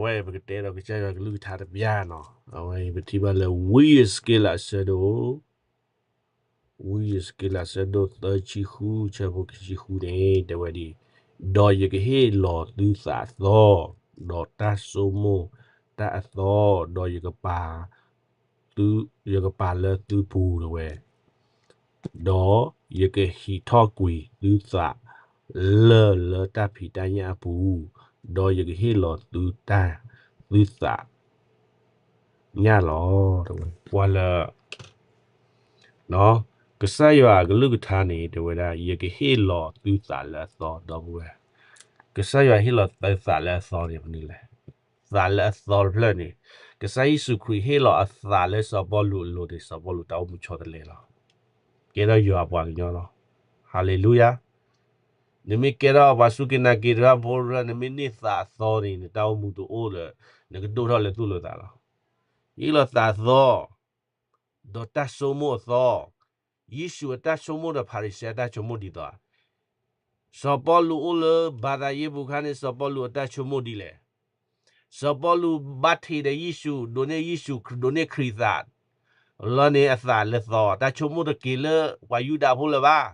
ဝဲပကတဲဒီးကစၢ်ယွၤကလုၢ်ကထါတဘျီနီၤ, အဝဲပထံၣ်ဘၣ်လၢ ဝံယစက့လးအဆၢဒိၣ် ဝံယစက့လးအဆၢဒိၣ်သၢဆံဃု ဆၢဖိခံဆံဃုန့ၣ် တဲဝဲဒ်အံၤ, ဒီးယကဟ့ၣ်လီၤသုသးအသီ, ဒီးတၢ်ဆိကမိၣ်တၢ်အသီ, ဒီးယကပာ် ယကပာ်လၢသုပူၤတဝဲ, ဒီးယကဟံးထီၣ်ကွံာ်သုသးလၢၢ်လၢတၢ်ဖံးတၢ်ညၣ်အပူၤ, ဒီးယကဟ့ၣ်လီၤသုတၢ် သုသးညၣ်လီၤ. တဝဲ ပှၤလၢ ကစၢ်ယွၤအကလုၢ်ကထါန့ၣ် တဲဝဲဒၣ် ယကဟ့ၣ်လီၤသုသးလၢအသီ ဒီပုၢ်ဝဲၢ်, ကစၢ်ယွၤဟ့ၣ်လီၤသုသးလၢအသီန့ၣ် မနုၤလဲၣ်. သးလၢအသီတဖျၢၣ်န့ၣ် ကစၢ်ယ့ၣ်ၡူးခရံာ်ဟ့ၣ်လီၤအသးလၢစီၤပီလူးအလိၤန့ၣ် စီၤပီလူးတၢ်အိၣ်မူဆီတလဲလီၤ. ကဲထီၣ်ယွၤအပှၤကညီလီၤ. ဟၤလ့လူယၤ. နမ့ၢ်ကဲထီၣ်ပှၤစူၢ်က့ၤနာ်က့ၤတၢ်ဖိ နမ့ၢ်န့ၢ်သးအသီန့ၣ် နတၢ်အိၣ်မူတအိၣ်လၢ နကဒိၣ်ထီၣ်လၢသူၣ်လၢသးလီၤ. ဟ့ၣ်လီၤသးအသီ ဒီးတၢ်ဆိကမိၣ်အသီ, ယ့ၣ်ၡူးအတၢ်ဆိကမိၣ်ဒီးဖၤရံၤၡဲအတၢ်ဆိကမိၣ်ဒ်သိးဧါ. စီၤပီလူးအိၣ်လၢဘၤသးယ့ပူၤအခါန့ၣ် စီၤပီလူးအတၢ်ဆိကမိၣ်ဒ်လဲၣ်. စီၤပီလူးဘၣ်ထံးဒီးယ့ၣ်ၡူး, ဒိးန့ၢ်ယ့ၣ်ၡူး, ဒိးန့ၢ်ခရံာ်သး လီၤန့ၣ်အသးလၢသီ, တၢ်ဆိကမိၣ်တက့ၤလၢပှၤယူဒၤဖိလၢၤဘၣ်.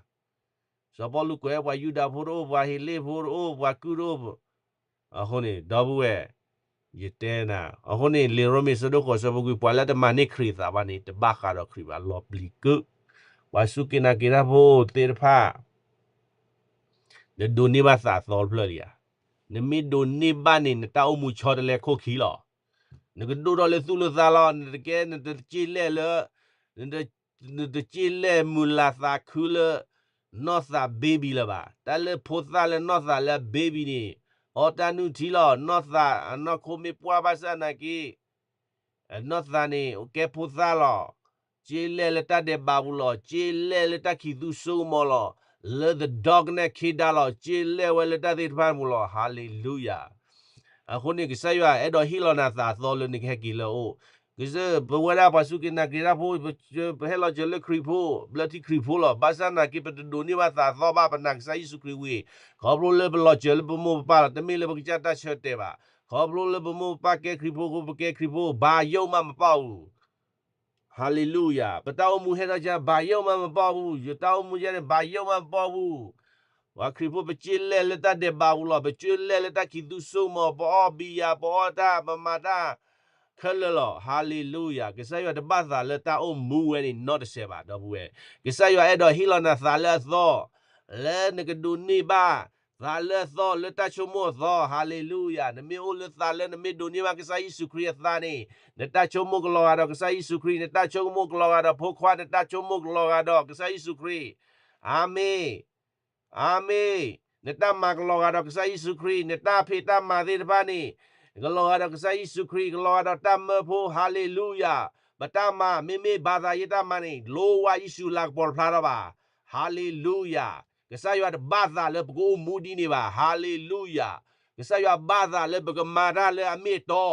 စီၤပီလူးကွဲးပှၤယူဒၤဖိတအိၣ်, ပှၤဟ့းလ့ၣ်ဖိတအိၣ်, ပှၤကုၢ်တအိၣ်. အဃိန့ၣ် ဒီပုၢ်ဝဲၢ်, ယတဲနၤ, အဃိန့ၣ် လံာ်ရိမ့ၤဆၢဒိၣ်ဃိးဆၢဖိခွံ ပှၤလၢတမၤန့ၢ်ခရံာ်သးဘၣ်န့ၣ် တဘၣ်ဃးဒီးခရံာ်ဘၣ်, လီၤပျံၤကုၣ်. ပှၤစူၢ်က့ၤနာ်က့ၤတၢ်ဖိသ့ၣ်တဖၣ် နဒိးန့ၢ်ဘၣ်သးအသီတဖျၢၣ်လံဧါ. နမ့ၢ်ဒိးန့ၢ်ဘၣ်န့ၣ် နတၢ်အိၣ်မူဆီတလဲခိၣ်ခံလီၤ. နကဒိၣ်ထီၣ်လၢသူၣ်လၢသးလီၤ. နတကဲ နတစ့လဲၣ်လၢ နတစ့လဲၣ်မုာ်လၤသးခုလၢ နီၢ်သး baby လၢၤဘၣ်. တၢ်လၢဖိသၣ်လၢနီၢ်သးလၢအ baby န့ၣ် အီၣ်တၢ်နုၢ်ထံလီၤ. နီၢ်သး အနီၢ်ခိမ့ၢ်ပှၢ်ဘၣ်ဆၣ်နာ်က့ အနီၢ်သးန့ၣ် ကဲဖိသၣ်လီၤ. စ့လဲၣ်လၢတၢ်ဒဲးဘးပူၤလီၤ. စ့လဲၣ်လၢတၢ်ခံးသူစိကမီၤလီၤ. လၢ the darkness ခံဒါလီၤ. စ့လဲၣ်ဝဲလၢတၢ်သ့ၣ်တဖၣ်ပူၤလီၤ. ဟၤလ့လူယၤ. အဃိန့ၣ် ကစၢ်ယွၤအဲၣ်ဒိးဟ့ၣ်လီၤနၤသးအသီလၢနကဟဲက့ၤလၢအအိၣ်. ကစၢ် ပဝဲဒၣ်ပှၤစူၢ်က့ၤနာ်က့ၤတၢ်ဖိ ပဟဲလီၤစၢၤလၢခရံာ်ဖိ, ဘျၢထံခရံာ်ဖိလီၤ. ဘၣ်ဆၣ်နာ်က့ ပတဒိးန့ၢ်ဘၣ်သးအသီဘၣ်, ပနာ်ကစၢ်ယ့ၣ်ၡူးခရံာ်ဝံၤ, ခီဖျိလၢပလီၤစၢၤလၢပမိၢ်ပပၢ်လီၤ. တမ့ၢ်လၢပကစၢ်တၢ်ဆၢတဲာ်ဘၣ်. ခီဖျိလၢပမိၢ်ပပၢ်ကဲခရံာ်ဖိအဃိ ပကဲခရံာ်ဖိ, ဘၣ်ယိၣ်မးမပီၢ်ပူၤ. ဟၤလ့လူယၤ. ပတၢ်အိၣ်မူဟဲထီၣ်ကါ ဘၣ်ယိၣ်မးမပီၢ်ပူၤ. ယတၢ်အိၣ်မူယဲန့ၣ် ဘၣ်ယိၣ်မးမပီၢ်ပူၤ. ပှၤခရံာ်ဖိ ပစ့လဲၣ်လၢတၢ်ဒဲးဘးပူၤလီၤ. ပစ့လဲၣ်လၢတၢ်ခံးသူစိကမီၤ, ပအီၣ်ဘံယၤ, ပအီၣ်တၢ်, ပမၤတၢ်ခဲလၢာ်လီၤ. ဟၤလ့လူယၤ. ကစၢ်ယွၤတဘၣ်သးလၢတၢ်အိၣ်မူဝဲန့ၣ် နီတစဲးဘၣ်, ဒီပုၢ်ဝဲၢ်. ကစၢ်ယွၤအဲၣ်ဒိးဟ့ၣ်လီၤနၤသးလၢအသီ, လၢနကဒိးန့ၢ်ဘၣ် သးလၢအသီ လၢတၢ်ဆိကမိၣ်အသီ, ဟၤလ့လူယၤ. နမ့ၢ်အိၣ်လၢသးလၢနမ့ၢ်ဒိးန့ၢ်ဘၣ်ကစၢ်ယ့ၣ်ၡူးခရံာ်အသးန့ၣ်, နတၢ်ဆိကမိၣ်ကလီၤဂာ်ဒီးကစၢ်ယ့ၣ်ၡူးခရံာ်, နတၢ်ဆိကမိၣ်ကလီၤဂာ်ဒီးဖိခွါ, နတၢ်ဆိကမိၣ်ကလီၤဂာ်ဒီးကစၢ်ယ့ၣ်ၡူးခရံာ်. အၤမ့ၣ်, အၤမ့ၣ်. နတၢ်မၤကလီၤဂာ်ဒီးကစၢ်ယ့ၣ်ၡူးခရံာ်, နတၢ်ဖံးတၢ်မၤသ့ၣ်တဖၣ်န့ၣ် ကလီၤဂာ်ဒီးကစၢ်ယ့ၣ်ၡူးခရံာ်, ကလီၤဂာ်ဒီးတၢ်မၢဖိ, ဟၤလ့လူယၤ. ပတၢ်မၤ မ့မ့ၢ်ဘၣ်သးယဲတၢ်မၤန့ၣ် လိဝဲယ့ၣ်ၡူးလၤကပီၤတဖျါထီၣ်ဘၣ်. ဟၤလ့လူယၤ. ကစၢ်ယွၤတဘၣ်သးလၢပကအိၣ်မူဒ်န့ၣ်ဘၣ်. ဟၤလ့လူယၤ. ကစၢ်ယွၤဘၣ်သးလၢပကမၤတၢ်လၢအမ့ၢ်အတီ,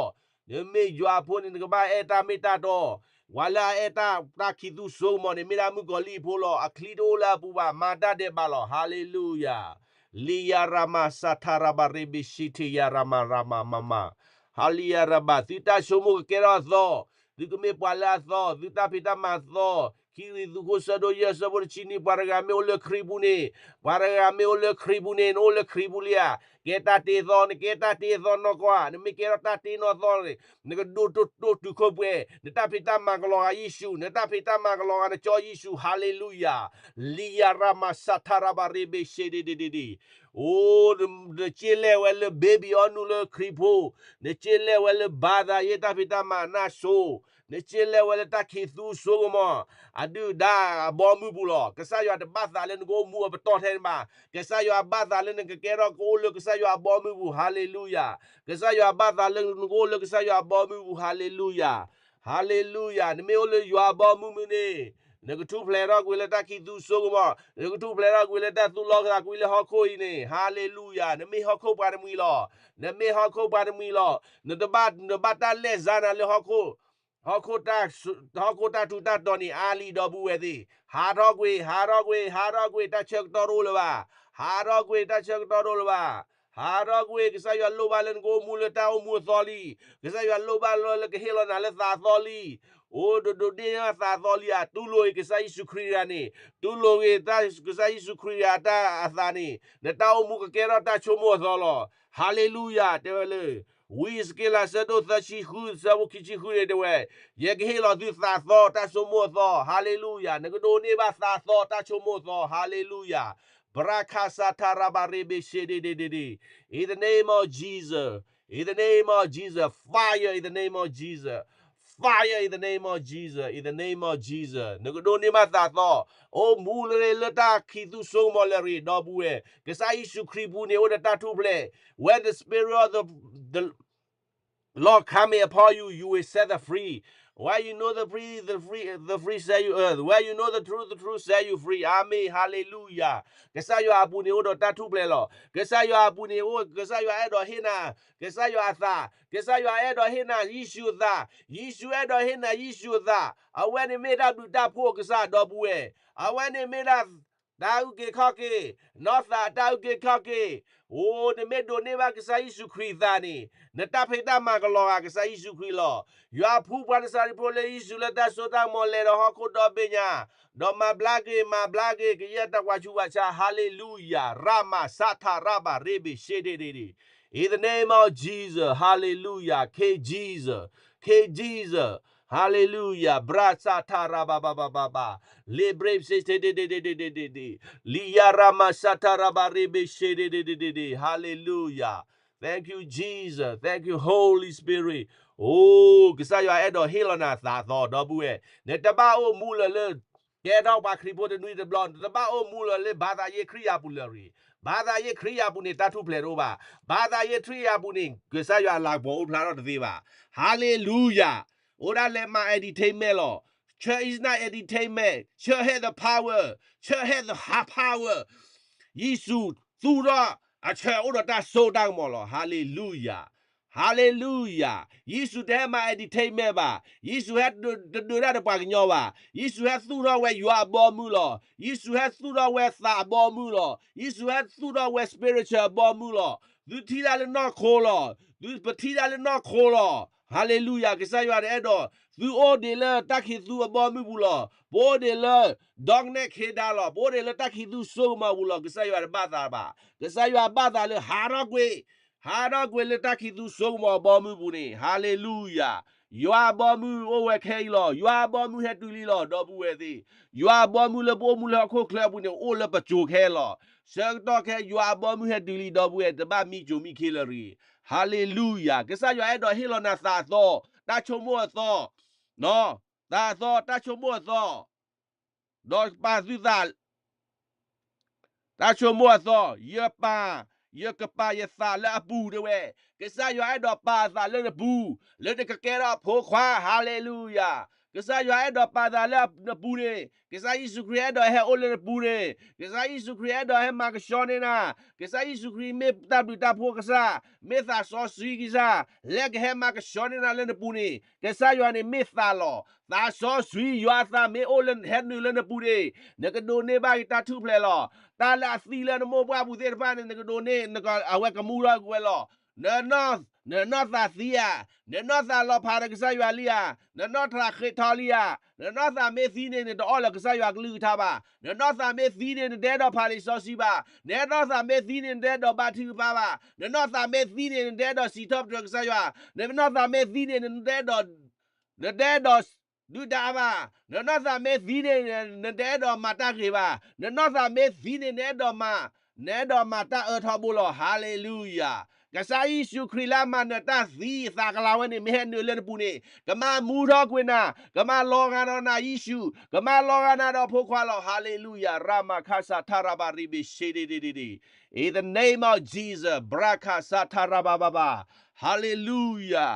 နမ့ၢ်ယွၤအဖိန့ၣ် နကဘၣ်အဲၣ်တၢ်မ့ၢ်တၢ်တီ. ပှၤလၢအအဲၣ်တၢ် တၢ်ခံးသူစိကမီၤန့ၣ် မ့ၢ်ဒၣ်မုၣ်ကီၤလံၢ်အဖိလီၤ. အချံတအိၣ်လၢအပူၤဘၣ်, မၤတၢ်ဒဲးဘးလီၤ. ဟၤလ့လူယၤ. လံာ်ယၤရမၤ စၤထၤရဘၣ်ရ့ဘ့ၣ် ၡံထ့ၣ်ယၤရမၤ ရမၤမၤမၤ. ဟၤလ့လူယၤရဘၣ်, သုတၢ်ဆိကမိၣ်ကကဲထီၣ်အသီ, သုကမ့ၢ်ပှၤလၢအသီ, သုတၢ်ဖံးတၢ်မၤအသီ, ခံကရံၣ်သူးခိၣ်ဆၢဒိၣ်ယဲၢ်ဆၢဖိတဆံနွံ, ပှၤတဂၤမ့ၢ်အိၣ်လၢခရံာ်ပူၤန့ၣ်, ပှၤတဂၤမ့ၢ်အိၣ်လၢခရံာ်ပူၤန့ၣ်, နအိၣ်လၢခရံာ်ပူၤလံဧါ. ကဲတၢ်တ့အသီ, နကဲတၢ်တ့အသီနီၢ်ကီၢ်ဧါ, နမ့ၢ်ကဲထီၣ်တၢ်တ့နီၢ်သီန့ၣ်, နကဒိၣ်တိၢ်တိၢ်တုၤခိၣ်ပှဲၤ, နတၢ်ဖံးတၢ်မၤကလီၤဂာ်ယ့ၣ်ၡူး, နတၢ်ဖံးတၢ်မၤကလီၤဂာ်နကစၢ်ယ့ၣ်ၡူး, ဟၤလ့လူယၤ. လံာ်ယၤရမၤ စၤထၤရဘၣ်ရ့ဘ့ၣ် ၡ့ဒ့ဒ့ဒ့ဒ့. အိ, နစ့လဲၣ်ဝဲလၢ baby အီနုၢ်လၢခရံာ်ဖိ, နစ့လဲၣ်ဝဲလၢဘၣ်သးယဲတၢ်ဖံးတၢ်မၤအနၢ်စိ, နစ့လဲၣ်ဝဲလၢတၢ်ခံးသူစိကမီၤ အဒုၣ်ဒါအဘီအမုၢ်ပူၤလီၤ. ကစၢ်ယွၤတဘၣ်သးလၢနကအိၣ်မူအပတီၢ်ထဲန့ၣ်ဘၣ်. ကစၢ်ယွၤဘၣ်သးလၢနကကဲထီၣ်ကအိၣ်လၢကစၢ်ယွၤအဘီအမုၢ်ပူၤ, ဟၤလ့လူယၤ. ကစၢ်ယွၤဘၣ်သးလၢနကအိၣ်လၢကစၢ်ယွၤအဘီအမုၢ်ပူၤ, ဟၤလ့လူယၤ. ဟၤလ့လူယၤ. နမ့ၢ်အိၣ်လၢယွၤအဘီအမုၢ်မုၢ်န့ၣ်, နကထူၣ်ဖျဲးထီၣ်ကွံာ်လၢတၢ်ခံးသူစိကမီၤ, နကထူၣ်ဖျဲးထီၣ်ကွံာ်လၢတၢ်သူၣ်လီသးကွံလၢဟီၣ်ခိၣ်အံၤန့ၣ်, ဟၤလ့လူယၤ. နမ့ၢ်ဟီၣ်ခိၣ်ပှၤတမှံၤလီၤ. နမ့ၢ်ဟီၣ်ခိၣ်ပှၤတမှံၤလီၤ. နတဘၣ်, နဘၣ်တၢ်လဲၢ်စါနၤလၢဟီၣ်ခိၣ်, ဟီၣ်ခိၣ်တၢ်, ဟီၣ်ခိၣ်တၢ်ထူးတၢ်တီၤန့ၣ် အါလံ ဒီပုၢ်ဝဲၢ်သ့ၣ်. ဟးထီၣ်ကွံာ်, ဟးထီၣ်ကွံာ်, ဟးထီၣ်ကွံာ်, တၢ်ဆၢကတီၢ်တအိၣ်လၢၤဘၣ်. ဟးထီၣ်ကွံာ်, တၢ်ဆၢကတီၢ်တအိၣ်လၢၤဘၣ်. ဟးထီၣ်ကွံာ် ကစၢ်ယွၤလိၣ်ဘၣ်လၢနကအိၣ်မူလၢတၢ်အိၣ်မူအသီလံ. ကစၢ်ယွၤလိၣ်ဘၣ်လၢကဟ့ၣ်လီၤနၤလၢသးအသီလံ. အိၣ်ဒိးဒိးန့ၢ်သးအသီလံဧါ, တူၢ်လိာ်အံၤ ကစၢ်ယ့ၣ်ၡူးခရံာ်တဂၤန့ၣ်, တူၢ်လိာ်ဂ့ၤ ကစၢ်ယ့ၣ်ၡူးခရံာ်တဂၤအတၢ်အသးန့ၣ်, နတၢ်အိၣ်မူကကဲထီၣ်တၢ်ဆိကမိၣ်အသီလီၤ. ဟါလ့လူယၤ, တဲဝဲလၢ ဝံယစက့လး ဆၢဒိၣ်သၢဆံဃု ဆၢဖိခံဆံဃုန့ၣ်တဲဝဲ, ယကဟ့ၣ်လီၤသုသးအသီတၢ်ဆိကမိၣ်အသီ, ဟါလ့လူယၤ, နကဒိးန့ၢ်ဘၣ်သးအသီတၢ်ဆိကမိၣ်အသီ, ဟါလ့လူယၤ, ဘြၤခးစးထရၤဘၣ်ရ့ဘ့ၣ် ရှ့ဒ့ဒ့ဒ့ဒ့, in the name of Jesus, in the name of Jesus, fire in the name of Jesus, fire in the name of Jesus, in the name of Jesus, နကဒိးန့ၢ်ဘၣ်သးအသီ, အိၣ်မူလၢလၢတၢ်ခံးသူစိကမီၤလၢအဂ့ၤ ဒီပုၢ်ဝဲၢ်, ကစၢ်ယ့ၣ်ၡူးခရံာ်အပူၤန့ၣ် အိၣ်ဒီးတၢ်ထူၣ်ဖျဲး, when the Spirit of the, the Lord coming upon you, you will set the free. Why you know the free, the free, the free set you, uh, why you know the truth, the truth set you free. အၤမ့ၣ်, ဟါလ့လူယၤ, ကစၢ်ယွၤအပူၤန့ၣ်အိၣ်ဒီးတၢ်ထူၣ်ဖျဲးလီၤ. ကစၢ်ယွၤအပူၤန့ၣ်အိၣ်, ကစၢ်ယွၤအဲၣ်ဒိးဟ့ၣ်နၤ, ကစၢ်ယွၤအသး, ကစၢ်ယွၤအဲၣ်ဒိးဟ့ၣ်နၤယ့ၣ်ၡူးအသး, ယ့ၣ်ၡူးအဲၣ်ဒိးဟ့ၣ်နၤယ့ၣ်ၡူးအသး, အဝဲန့ၣ်မ့ၢ်တၢ်ဘျုးတၢ်ဖှိၣ်ကစၢ်ဒီပုၢ်ဝဲၢ်, အဝဲန့ၣ်မ့ၢ်ဒၣ် တၢ်အုၣ်က့ၤခီၣ်က့ၤ, နီၢ်သးတၢ်အုၣ်က့ၤခီၣ်က့ၤ, အိၣ် နမ့ၢ်ဒိးန့ၢ်ဘၣ်ကစၢ်ယ့ၣ်ၡူးခရံာ်အသးန့ၣ်, နတၢ်ဖံးတၢ်မၤကလီၤဂာ်ကစၢ်ယ့ၣ်ၡူးခရံာ်လီၤ. ယွၤအဖိခွါနစၤရ့းဖိလၢယ့ၣ်ၡူးလၢတၢ်စိတၢ်ကမီၤလဲၤဒီးဟီၣ်ခိၣ်ဒီဘ့ၣ်ညါ, ဒီးမၤဘျါက့ၤ, မၤဘျါက့ၤ ကယဲၢ်တၢ်ကွၢ်ဆူးကွၢ်ဆါ, ဟါလ့လူယၤ, ရၤမၤစးထရၤဘၣ်ရ့ဘ့ၣ် ရှ့ဒ့ဒ့ဒ့, in the name of Jesus, hallelujah, K Jesus, K Jesus, hallelujah, ဘြၤစးထရၤဘၣ်ဘၣ်ဘၣ်ဘၣ်ဘၣ်, လ့ဘြ့း ရှ့ဒ့ဒ့ဒ့ဒ့ဒ့ဒ့ဒ့, လံာ်ယၤရၤမၤစးထရၤဘၣ်ရ့ဘ့ၣ် ရှ့ဒ့ဒ့ဒ့ဒ့ဒ့, hallelujah, thank you Jesus, thank you Holy Spirit, အိၣ် ကစၢ်ယွၤအဲၣ်ဒိးဟ့ၣ်လီၤနၤသးအသီ ဒီပုၢ်ဝဲၢ်, နတဘၣ်အိၣ်မူလၢၤလၢ ကဲထီၣ်ပှၤခရံာ်ဖိတနွံတဘျီ, နတဘၣ်အိၣ်မူလၢၤလၢဘၣ်သးယ့ၢ်ခရံာ်ယၤပူၤလၢၤရ့ၣ်, ဘၣ်သးယ့ၢ်ခရံာ်ယၤပူၤန့ၣ် တၢ်ထူၣ်ဖျဲးတအိၣ်ဘၣ်, ဘၣ်သးယ့ၢ်ခရံာ်ယၤပူၤန့ၣ် ကစၢ်ယွၤအလၤကပီၤအိၣ်ဖျါထီၣ်တသ့ဘၣ်, hallelujah, အိၣ်ဒၣ်လဲာ်မၤ entertainment လီၤ. Church is not entertainment, church has the power, church has the high power, ယ့ၣ်ၡူးသူၣ်ထီၣ်အဆၢအိၣ်ဒီးတၢ်စိတၢ်ကမီၤလီၤ, hallelujah, hallelujah, ယ့ၣ်ၡူးတဟဲမၤ entertainment ဘၣ်, ယ့ၣ်ၡူးဟဲတဒုးတၢ်ဒီးပှၤကညီဘၣ်, ယ့ၣ်ၡူးဟဲသူၣ်ထီၣ်ဝဲယွၤအဘီအမုၢ်လီၤ, ယ့ၣ်ၡူးဟဲသူၣ်ထီၣ်ဝဲသးအဘီအမုၢ်လီၤ, ယ့ၣ်ၡူးဟဲသူၣ်ထီၣ်ဝဲ spiritual အဘီအမုၢ်လီၤ, သုထံၣ်တၢ်လၢနီၢ်ခိလီၤ, သုပထံၣ်တၢ်လၢနီၢ်ခိလီၤ, hallelujah, ကစၢ်ယွၤတအဲၣ်ဒိး, သုအိၣ်ဒံးလၢတၢ်ခံးသူအဘီအမုၢ်ပူၤလီၤ, ပအိၣ်ဒံးလၢ darknet ခ့ဒါလီၤ, ပအိၣ်ဒံးလၢတၢ်ခံးသူစိကမီၤပူၤလီၤ, ကစၢ်ယွၤတဘၣ်သးဘၣ်, ကစၢ်ယွၤဘၣ်သးလၢဟးထီၣ်ကွံာ် ဟးထီၣ်ကွံာ်လၢတၢ်ခံးသူစိကမီၤအဘီအမုၢ်ပူၤန့ၣ်, hallelujah, ယွၤအဘီအမုၢ်အိၣ်ဝဲခဲအံၤလီၤ, ယွၤအဘီအမုၢ်ဟဲတုၤလံလီၤ, ဒီပုၢ်ဝဲၢ်သ့ၣ်, ယွၤအဘီအမုၢ်လၢပအိၣ်မူလၢဟီၣ်ခိၣ်ချၢအပူၤန့ၣ် အိၣ်လၢပစိၤခဲလီၤ, ဆၢကတီၢ်ခဲ ယွၤအဘီအမုၢ်ဟဲတုၤလံ ဒီပုၢ်ဝဲၢ်, တဘၣ်မံစိၤမံခ့လၢၤရ့ၣ်, hallelujah, ကစၢ်ယွၤအဲၣ်ဒိးဟ့ၣ်လီၤနၤသးအသီ, တၢ်ဆိကမိၣ်အသီ, သးအသီ, တၢ်ဆိကမိၣ်အသီ ဒီးပာ်သုသး, တၢ်ဆိကမိၣ်အသီ, ယပာ်, ယကပာ်ယသးလၢအပူၤတဲဝဲ, ကစၢ်ယွၤအဲၣ်ဒိးပာ်အသးလၢနပူၤ, လၢနကကဲထီၣ်အဖိခွါ, hallelujah, ကစၢ်ယွၤအဲၣ်ဒိးပာ်သးလၢနပူၤန့ၣ်, ကစၢ်ယ့ၣ်ၡူးခရံာ်အဲၣ်ဒိးဟဲအိၣ်လၢနပူၤန့ၣ်, ကစၢ်ယ့ၣ်ၡူးခရံာ်အဲၣ်ဒိးဟဲမၤကဆှီန့ၢ်နၤ, ကစၢ်ယ့ၣ်ၡူးခရံာ်မ့ၢ်တၢ်ဘျုးတၢ်ဖှိၣ်ကစၢ်, မ့ၢ်သးစီဆှံကစၢ်, လၢကဟဲမၤကဆှီန့ၢ်နၤလၢနပူၤန့ၣ်, ကစၢ်ယွၤန့ၣ်မ့ၢ်သးလီၤ, သးစီဆှံ ယွၤအသးမ့ၢ်အိၣ်လၢဟဲနုာ်လၢနပူၤန့ၣ်, နကဒိးန့ၢ်ဘၣ်တၢ်ထူၣ်ဖျဲးလီၤ, တၢ်လၢအသံလၢနမိၢ်ပှၢ်ပူၤသ့ၣ်တဖၣ်န့ၣ် နကဒိးန့ၢ်, အဝဲကမူထီၣ်ကွံာ်ဝဲလီၤ, နနီၢ်သးသံဧါ, နနီၢ်သးလီၤဖးဒီးကစၢ်ယွၤလံဧါ, နနီၢ်သးဃ့ထီလံဧါ, နနီၢ်သးမ့ၢ်သံန့ၣ် နတအီၣ်လၢကစၢ်ယွၤကလုၢ်ကထါဘၣ်, နနီၢ်သးမ့ၢ်သံန့ၣ် နတအဲၣ်ဒိးဖးလံာ်စီဆှံဘၣ်, နနီၢ်သးမ့ၢ်သံန့ၣ် နတအဲၣ်ဒိးဘါထုကဖၣ်ဘၣ်, နနီၢ်သးမ့ၢ်သံန့ၣ် နတအဲၣ်ဒိးစံးထီၣ်ပတြၢၤကစၢ်ယွၤ, နနီၢ်သးမ့ၢ်သံန့ၣ် နတအဲၣ်ဒိး နတအဲၣ်ဒိးဒုၣ်ဒါဘၣ်, နနီၢ်သးမ့ၢ်သံန့ၣ် နတအဲၣ်ဒိးမၤတၢ်ဂ့ၤဘၣ်, နနီၢ်သးမ့ၢ်သံန့ၣ် နအဲၣ်ဒိးမၤ, နအဲၣ်ဒိးမၤတၢ်အၢထီဘိလီၤ, hallelujah, ကစၢ်ယ့ၣ်ၡူးခရံာ်လၢအမၤနၢၤတၢ်သံအသးကလၤဝဲန့ၣ် မ့ၢ်ဟဲနုာ်လၢနပူၤန့ၣ်, ကမၤမူထီၣ်ကွံာ်နၤ, ကမၤလီၤဂာ်ဒီးနၤယ့ၣ်ၡူး, ကမၤလီၤဂာ်နၤဒီးဖိခွါလီၤ, hallelujah, ရမခါစၤထါရဘၣ်ရံဘ့ၣ်ရှ့ဒ့ဒ့ဒ့ဒ့ In the name of Jesus, ဘြၤခးစးထါရဘၣ်ဘၣ်ဘၣ်, hallelujah,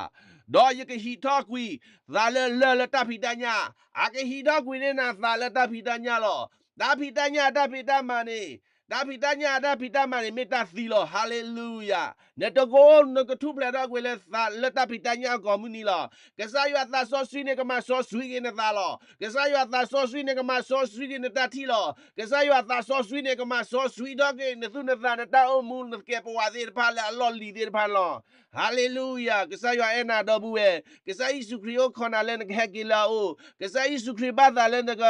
ဒီးယကဟံးထီၣ်ကွံာ်သးလၢလၢၢ်လၢတၢ်ဖံးတၢ်ညၣ်, အကဟံးထီၣ်ကွံာ်န့ၢ်နၤသးလၢတၢ်ဖံးတၢ်ညၣ်လီၤ. တၢ်ဖံးတၢ်ညၣ်တၢ်ဖံးတၢ်မၤန့ၣ် တၢ်ဖံးတၢ်ညၣ်အတၢ်ဖံးတၢ်မၤန့ၣ် မ့ၢ်တၢ်သံလီၤ. Hallelujah. နတကိး နကထူၣ်ဖျဲးထီၣ်ကွံာ်လၢသးလၢတၢ်ဖံးတၢ်ညၣ်အကိာ်မုၢ်နံၤလီၤ. ကစၢ်ယွၤသးစီဆှံန့ၣ် ကမၤစီဆှံက့ၤနသးလီၤ. ကစၢ်ယွၤသးစီဆှံန့ၣ် ကမၤစီဆှံက့ၤနတၢ်ထံၣ်လီၤ. ကစၢ်ယွၤသးစီဆှံန့ၣ် ကမၤစီဆှံထီၣ်က့ၤ နသူၣ်နသး နတၢ်အိၣ်မူ နသကဲးပဝးသ့ၣ်တဖၣ်လၢအလီၢ်လံၤသ့ၣ်တဖၣ်လီၤ. Hallelujah. ကစၢ်ယွၤအဲၣ်နၤဒီပုၢ်ဝဲၢ်, ကစၢ်ယ့ၣ်ၡူးခရံာ်အိၣ်ခိးနၤလၢနကဟဲက့ၤလၢအအိၣ်, ကစၢ်ယ့ၣ်ၡူးခရံာ်ဘၣ်သးလၢနက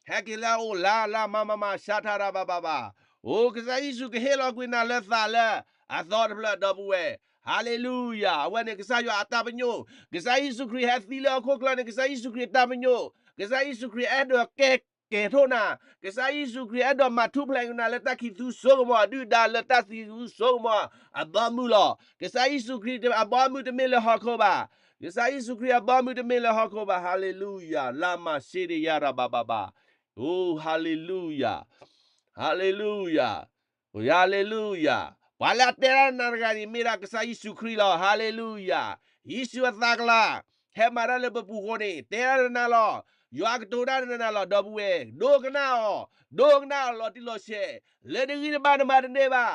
ဟဲက့ၤလၢအအိၣ် လါလါမၤမၤမၤ ရှါထါရၤဘၣ်ဘၣ်ဘၣ်. အိ ကစၢ်ယ့ၣ်ၡူးကဟ့ၣ်လီၤကွံာ်နၤလၢသးလၢအသီတဖျၢၣ်ဒီပုၢ်ဝဲၢ်. Hallelujah. အဝဲန့ၣ်ကစၢ်ယွၤအတၢ်ပညိၣ်, ကစၢ်ယ့ၣ်ၡူးခရံာ်ဟဲသံလၢဟီၣ်ခိၣ်ချၢန့ၣ် ကစၢ်ယ့ၣ်ၡူးခရံာ်တၢ်ပညိၣ်, ကစၢ်ယ့ၣ်ၡူးခရံာ်အဲၣ်ဒိးကဲ ကဲၤထီၣ်နၤ, ကစၢ်ယ့ၣ်ၡူးခရံာ်အဲၣ်ဒိးမၤထူၣ်ဖျဲးက့ၤနၤလၢတၢ်ခံးသူစိကမီၤ ဒုၣ်ဒါလၢတၢ်ခံးသူစိကမီၤအဘီအမုၢ်လီၤ. ကစၢ်ယ့ၣ်ၡူးခရံာ်အဘီအမုၢ်တမ့ၢ်လၢဟီၣ်ခိၣ်ဘၣ်. ကစၢ်ယ့ၣ်ၡူးခရံာ်အဘီအမုၢ်တမ့ၢ်လၢဟီၣ်ခိၣ်ဘၣ်. Hallelujah. လါမၤရှ့ဒယၤရၤဘၣ်ဘၣ်ဘၣ်. အိ Hallelujah. Hallelujah. Hallelujah. ပှၤလၢအတဲဒၣ်နၤတဂၤန့ၣ် မ့ၢ်ဒၣ်ကစၢ်ယ့ၣ်ၡူးခရံာ်လီၤ. Hallelujah. ယ့ၣ်ၡူးအသးကလၤ ဟဲမၤတၢ်လၢပပူၤအဃိန့ၣ် တဲဒၣ်နၤလီၤ. ယွၤကတိၤတၢ်နၤလီၤ ဒီပုၢ်ဝဲၢ်, ဒိကနၣ်အီၤ, ဒိကနၣ်အီၤလီၤတံၢ်လီၤဆဲး, လၢနဂံၢ်နဘါနမၤတန့ၢ်ဘၣ်,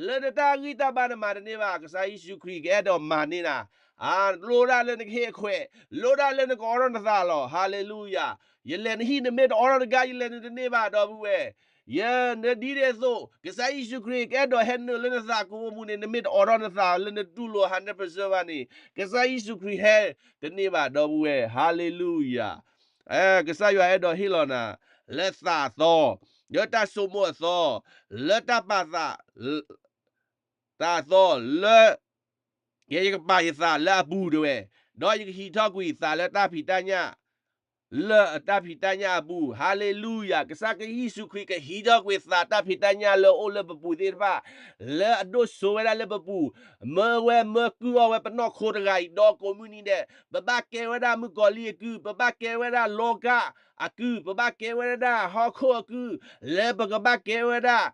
လၢနတၢ်ဂံၢ်တၢ်ဘါနမၤတန့ၢ်ဘၣ်. ကစၢ်ယ့ၣ်ၡူးခရံာ်ကအဲၣ်ဒိးမၤန့ၢ်နၤ, အါ လိၣ်ဒၣ်လၢနကဟ့ၣ်အခွဲး, လိၣ်ဒၣ်လၢနကအိးထီၣ်နသးလီၤ. Hallelujah. ယလဲၤနဟံၣ်နမ့ၢ်တအိးထီၣ်တဂၤ ယလဲၤနတန့ၢ်ဘၣ် ဒီပုၢ်ဝဲၢ်. ယ နဒ်န့ၣ်အသိး ကစၢ်ယ့ၣ်ၡူးခရံာ်ကအဲၣ်ဒိးဟဲနုာ်လၢနသးကိးမူန့ၣ် နမ့ၢ်တအိးထီၣ်နသးလၢနတူၢ်လိာ် hundred percent ဘၣ်န့ၣ် ကစၢ်ယ့ၣ်ၡူးခရံာ်ဟဲတန့ၢ်ဘၣ် ဒီပုၢ်ဝဲၢ်. Hallelujah. အဲ ကစၢ်ယွၤအဲၣ်ဒိးဟ့ၣ်လီၤနၤ လၢသးအသီ, လၢတၢ်ဆိကမိၣ်အသီ, လၢတၢ်ပာ်သး တၢ်အသီ လၢ ယ ယကပာ်ယသးလၢအပူၤတဲဝဲ, ဒီးယကဟံးထီၣ်ကွံာ်သးလၢတၢ်ဖံးတၢ်ညၣ် လၢအတၢ်ဖံးတၢ်ညၣ်အပူၤ. Hallelujah. ကစၢ်ကယ့ၣ်ၡူးခရံာ်ကဟံးထီၣ်ကွံာ်သးတၢ်ဖံးတၢ်ညၣ်လၢအအိၣ်လၢပပူၤသ့ၣ်တဖၣ်, လၢအဒိၣ်စိဝဲဒၣ်လၢပပူၤ, မၢဝဲမၢကုၢ်အီၣ်ဝဲပနီၢ်ခိတဂၤအံၤ ဒီးကိးမုၢ်နံၤဒဲး, ပဘၣ်ကဲဝဲဒၣ်မုၣ်ကီၤလံၢ်အကုၢ်, ပဘၣ်ကဲဝဲဒၣ်လီကၢ်အကုၢ်, ပဘၣ်ကဲဝဲဒၣ်ဟီၣ်ခိၣ်အကုၢ်, လၢပကဘၣ်ကဲဝဲဒၣ်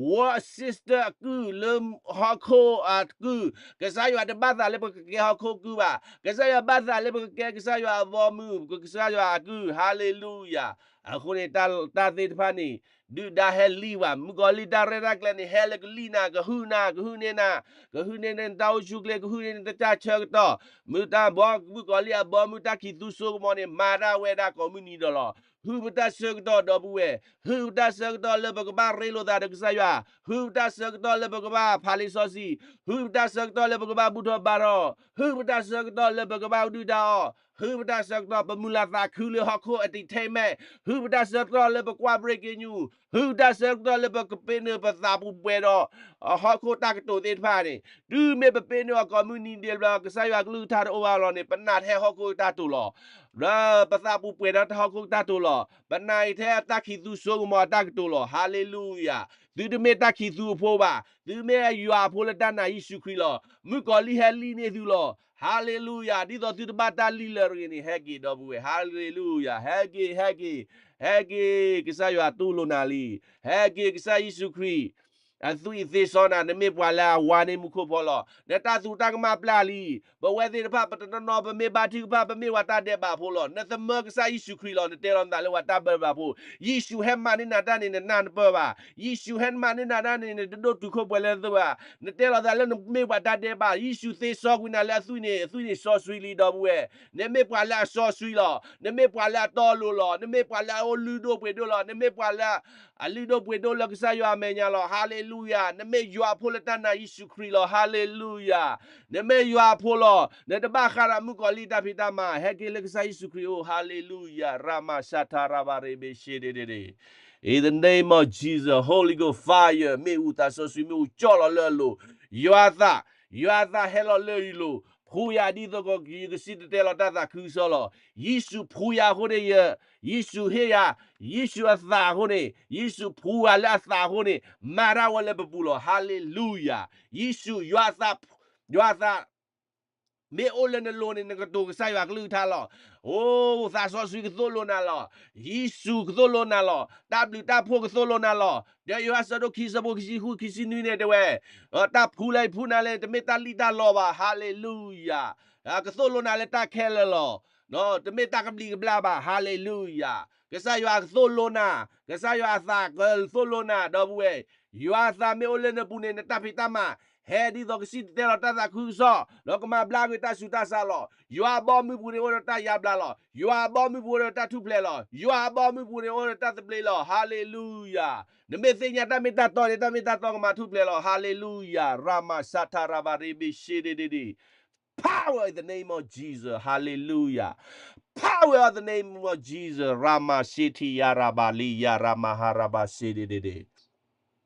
world system အကုၢ် လၢဟီၣ်ခိၣ်အကုၢ်, ကစၢ်ယွၤတဘၣ်သးလၢပကကဲဟီၣ်ခိၣ်ကုၢ်ဘၣ်, ကစၢ်ယွၤဘၣ်သးလၢပကကဲကစၢ်ယွၤအဘီအမုၢ်, ကစၢ်ယွၤအကုၢ်. Hallelujah. အဃိန့ၣ် တၢ် တၢ်သ့ၣ်တဖၣ်န့ၣ် ဒုၣ်ဒါဟဲလံဘၣ်, မုၣ်ကီၤလံၢ်တၢ်ရဲၣ်တၢ်ကျဲၤန့ၣ် ဟဲလၢကလံၢ်နၤ, ကဟုၣ်နၤ, ကဟုၣ်န့ၢ်နၤ, ကဟုၣ်န့ၢ်နတၢ်အိၣ်ဆူၣ်အိၣ်ချ့, ကဟုၣ်န့ၢ်နတၢ်ဆၢကတီၢ်, မုၢ်တၢ်ဘီ မုၣ်ကီၤလံၢ်အဘီအမုၢ်တၢ်ခံးသူစိကမီၤန့ၣ် မၤတၢ်ဝဲဒၣ်ကိးမုၢ်နံၤဒီးလီၤ. ဟုၣ်ပတၢ်ဆၢကတီၢ် ဒီပုၢ်ဝဲၢ်, ဟုၣ်ပတၢ်ဆၢကတီၢ်လၢပကဘၣ်ရ့လိာ်သးဒီးကစၢ်ယွၤ, ဟုၣ်ပတၢ်ဆၢကတီၢ်လၢပကဘၣ်ဖးလံာ်စီဆှံ, ဟုၣ်ပတၢ်ဆၢကတီၢ်လၢပကဘၣ်ဘူၣ်ထီၣ်ဘါထီၣ်, ဟုၣ်ပတၢ်ဆၢကတီၢ်လၢပကဘၣ်ဒုၣ်တၢ်အီၣ်, ဟုၣ်ပတၢ်ဆၢကတီၢ် ပမုာ်လၤသးခုလၢဟီၣ်ခိၣ် entertainment, ဟုၣ်ပတၢ်ဆၢကတီၢ်လၢပကွၢ် breaking news, ဟုၣ်ပတၢ်ဆၢကတီၢ်လၢပကပ့ၤနုာ်ပသးပူၤပှဲၤဒီး ဟီၣ်ခိၣ်တၢ်ကတိၤသ့ၣ်တဖၣ်န့ၣ်, တုၤမ့ၢ်ပပ့ၤနုာ်အီၤကိးမုၢ်နံၤဒဲးဘျီ ကစၢ်ယွၤကလုၢ်ကထါတအိၣ်ဘၣ်လီၤန့ၣ် ပနာ်ထဲဟီၣ်ခိၣ်တၢ်တိာ်လီၤ. ဒီးပသးပူၤပှဲၤဒီးတၢ်ဟီၣ်ခိၣ်တၢ်တိာ်လီၤ. ပနာ်ထဲအတၢ်ခံးသူစိကမီၤအတၢ်ကတိၤလီၤ. Hallelujah. သုတမ့ၢ်တၢ်ခံးသူအဖိဘၣ်, သုမ့ၢ်ယွၤအဖိလၢတၢ်နာ်ယ့ၣ်ၡူးခရံာ်လီၤ. မုၣ်ကီၤလံၢ်ဟဲလံန့ၢ်သုလီၤ. Hallelujah. ဒ်သိးသုတဘၣ်တၢ်လံၢ်လၢတဂ့ၤန့ၣ် ဟဲက့ၤ ဒီပုၢ်ဝဲၢ်, Hallelujah. ဟဲက့ၤ, ဟဲက့ၤ, ဟဲက့ၤ, ကစၢ်ယွၤတူၢ်လိာ်နၤလံ. ဟဲက့ၤ ကစၢ်ယ့ၣ်ၡူးခရံာ် အသွံၣ်သ့စီနၤ, နမ့ၢ်ပှၤလၢအဝါန့ၢ်မူခိၣ်ဖီလီၤ. နတၢ်သူတၢ်ကမၣ်ပျၢ်လံ. ပဝဲသ့ၣ်တဖၣ် ပတနီၤနီၤ ပမ့ၢ်ဘါထုကဖၣ် ပမ့ၢ်ပှၤတၢ်ဒဲးဘးဖိလီၤ. နသမၢကစၢ်ယ့ၣ်ၡူးခရံာ်လီၤ. နတဲလီၤနသးလၢပှၤတၢ်ဒဲးဘးဖိ. ယ့ၣ်ၡူးဟဲမၤန့ၢ်နၤတၢ်န့ၣ် နနၢ်တပၢၢ်ဘၣ်. ယ့ၣ်ၡူးဟဲမၤန့ၢ်နၤတၢ်န့ၣ် နတဒိၣ်တုာ်ခိၣ်ပှဲၤလၢသုဘၣ်. နတဲလီၤသးလၢနမ့ၢ်ပှၤတၢ်ဒဲးဘး, ယ့ၣ်ၡူးသ့စီကွံာ်နၤလၢအသွံၣ်န့ၣ်, အသွံၣ်န့ၣ်စီဆှံလံ ဒီပုၢ်ဝဲၢ်. နမ့ၢ်ပှၤလၢအစီဆှံလီၤ. နမ့ၢ်ပှၤလၢအတီအလိၤလီၤ. နမ့ၢ်ပှၤလၢအအိၣ်လုၢ်ဒိၣ်ပှ့ၤဒိၣ်လီၤ. နမ့ၢ်ပှၤလၢ အလုၢ်ဒိၣ်ပှ့ၤဒိၣ်လၢကစၢ်ယွၤအမဲာ်ညါလီၤ. Hallelujah. နမ့ၢ်ယွၤအဖိလၢတၢ်နာ်ယ့ၣ်ၡူးခရံာ်လီၤ. Hallelujah. နမ့ၢ်ယွၤအဖိလီၤ. နတဘၣ်ဃးဒီးမုၣ်ကီၤလံၢ်တၢ်ဖံးတၢ်မၤ, ဟဲက့ၤလၢကစၢ်ယ့ၣ်ၡူးခရံာ်အအိၣ်. Hallelujah. ရမၤရှးထါရဘၣ်ရ့ဘ့ၣ်ရှ့ဒ့ဒ့ဒ့. In the name of Jesus, Holy Ghost fire, မ့ၣ်အူသးစီဆှံ မ့ၣ်အူကၠီလီၤလၢအလိၤ. ယွၤအသး, ယွၤအသးဟဲလီၤလၢယလိၤ, ဖှူယၤဒ်သိးကီး ယကစံၣ်တဲၤတဲလီၤတၢ်သးခုကစီၣ်လီၤ. ယ့ၣ်ၡူးဖှူယၤအဃိန့ၣ် ယ, ယ့ၣ်ၡူးဟ့ၣ်ယၤ, ယ့ၣ်ၡူးအသးအဃိန့ၣ်, ယ့ၣ်ၡူးဖှူယၤလၢအသးအဃိန့ၣ်, မၤတၢ်ဝဲလၢပပူၤလီၤ. Hallelujah. ယ့ၣ်ၡူး, ယွၤအသး, ယွၤအသး မ့ၢ်အိၣ်လၢနလိၤန့ၣ် နကတိၤကစၢ်ယွၤကလုၢ်ကထါလီၤ. အိ, သးစီဆှံကသိၣ်လိနၤလီၤ. ယ့ၣ်ၡူးကသိၣ်လိနၤလီၤ. တၢ်ဘျုးတၢ်ဖှိၣ်ကသိၣ်လိနၤလီၤ. ဒီးယိၤဟၣ်အဆၢဒိၣ်ခံ အဆၢဖိခံဆံဃု ခံဆံနွံန့ၣ်တဲဝဲ, တၢ်ဖှူလၢယဖှူနၤလဲၣ်န့ၣ် တမ့ၢ်တၢ်လံၣ်တၢ်လီဘၣ်. Hallelujah. ကသိၣ်လိနၤလၢတၢ်ခဲလၢာ်လီၤ. တမ့ၢ်တၢ်ကဘျံးကဘျၣ်ဘၣ်. Hallelujah. ကစၢ်ယွၤကသိၣ်လိနၤ, ကစၢ်ယွၤအသးကသိၣ်လိနၤ ဒီပုၢ်ဝဲၢ်. ယွၤအသးမ့ၢ်အိၣ်လၢနပူၤန့ၣ် နတၢ်ဖံးတၢ်မၤ ဟဲဒ်သိးကစံၣ်တဲၤတဲလီၤတၢ်သးခုကစီၣ် ဒီးကမၤဘျါက့ၤတၢ်ဆူးတၢ်ဆါလီၤ. ယွၤအဘီအမုၢ်ပူၤန့ၣ်အိၣ်ဒီးတၢ်ယါဘျါလီၤ. ယွၤအဘီအမုၢ်ပူၤအိၣ်ဒီးတၢ်ထူၣ်ဖျဲးလီၤ. ယွၤအဘီအမုၢ်ပူၤန့ၣ်အိၣ်ဒီးတၢ်သဘျ့လီၤ. ဟါလ့လူယၤ. နမ့ၢ်သ့ၣ်ညါတၢ်မ့ၢ်တၢ်တီန့ၣ် တၢ်မ့ၢ်တၢ်တီကမၤထူၣ်ဖျဲးလီၤ. ဟါလ့လူယၤ. ရမၤစးထါရၤဘၤရ့ဘ့ၣ်ရှ့ဒ့ဒ့ဒ့ Power in the name of Jesus. Hallelujah. Power of the name of Jesus. Rama Siti Yarabali Yarama Haraba Sidi Didi.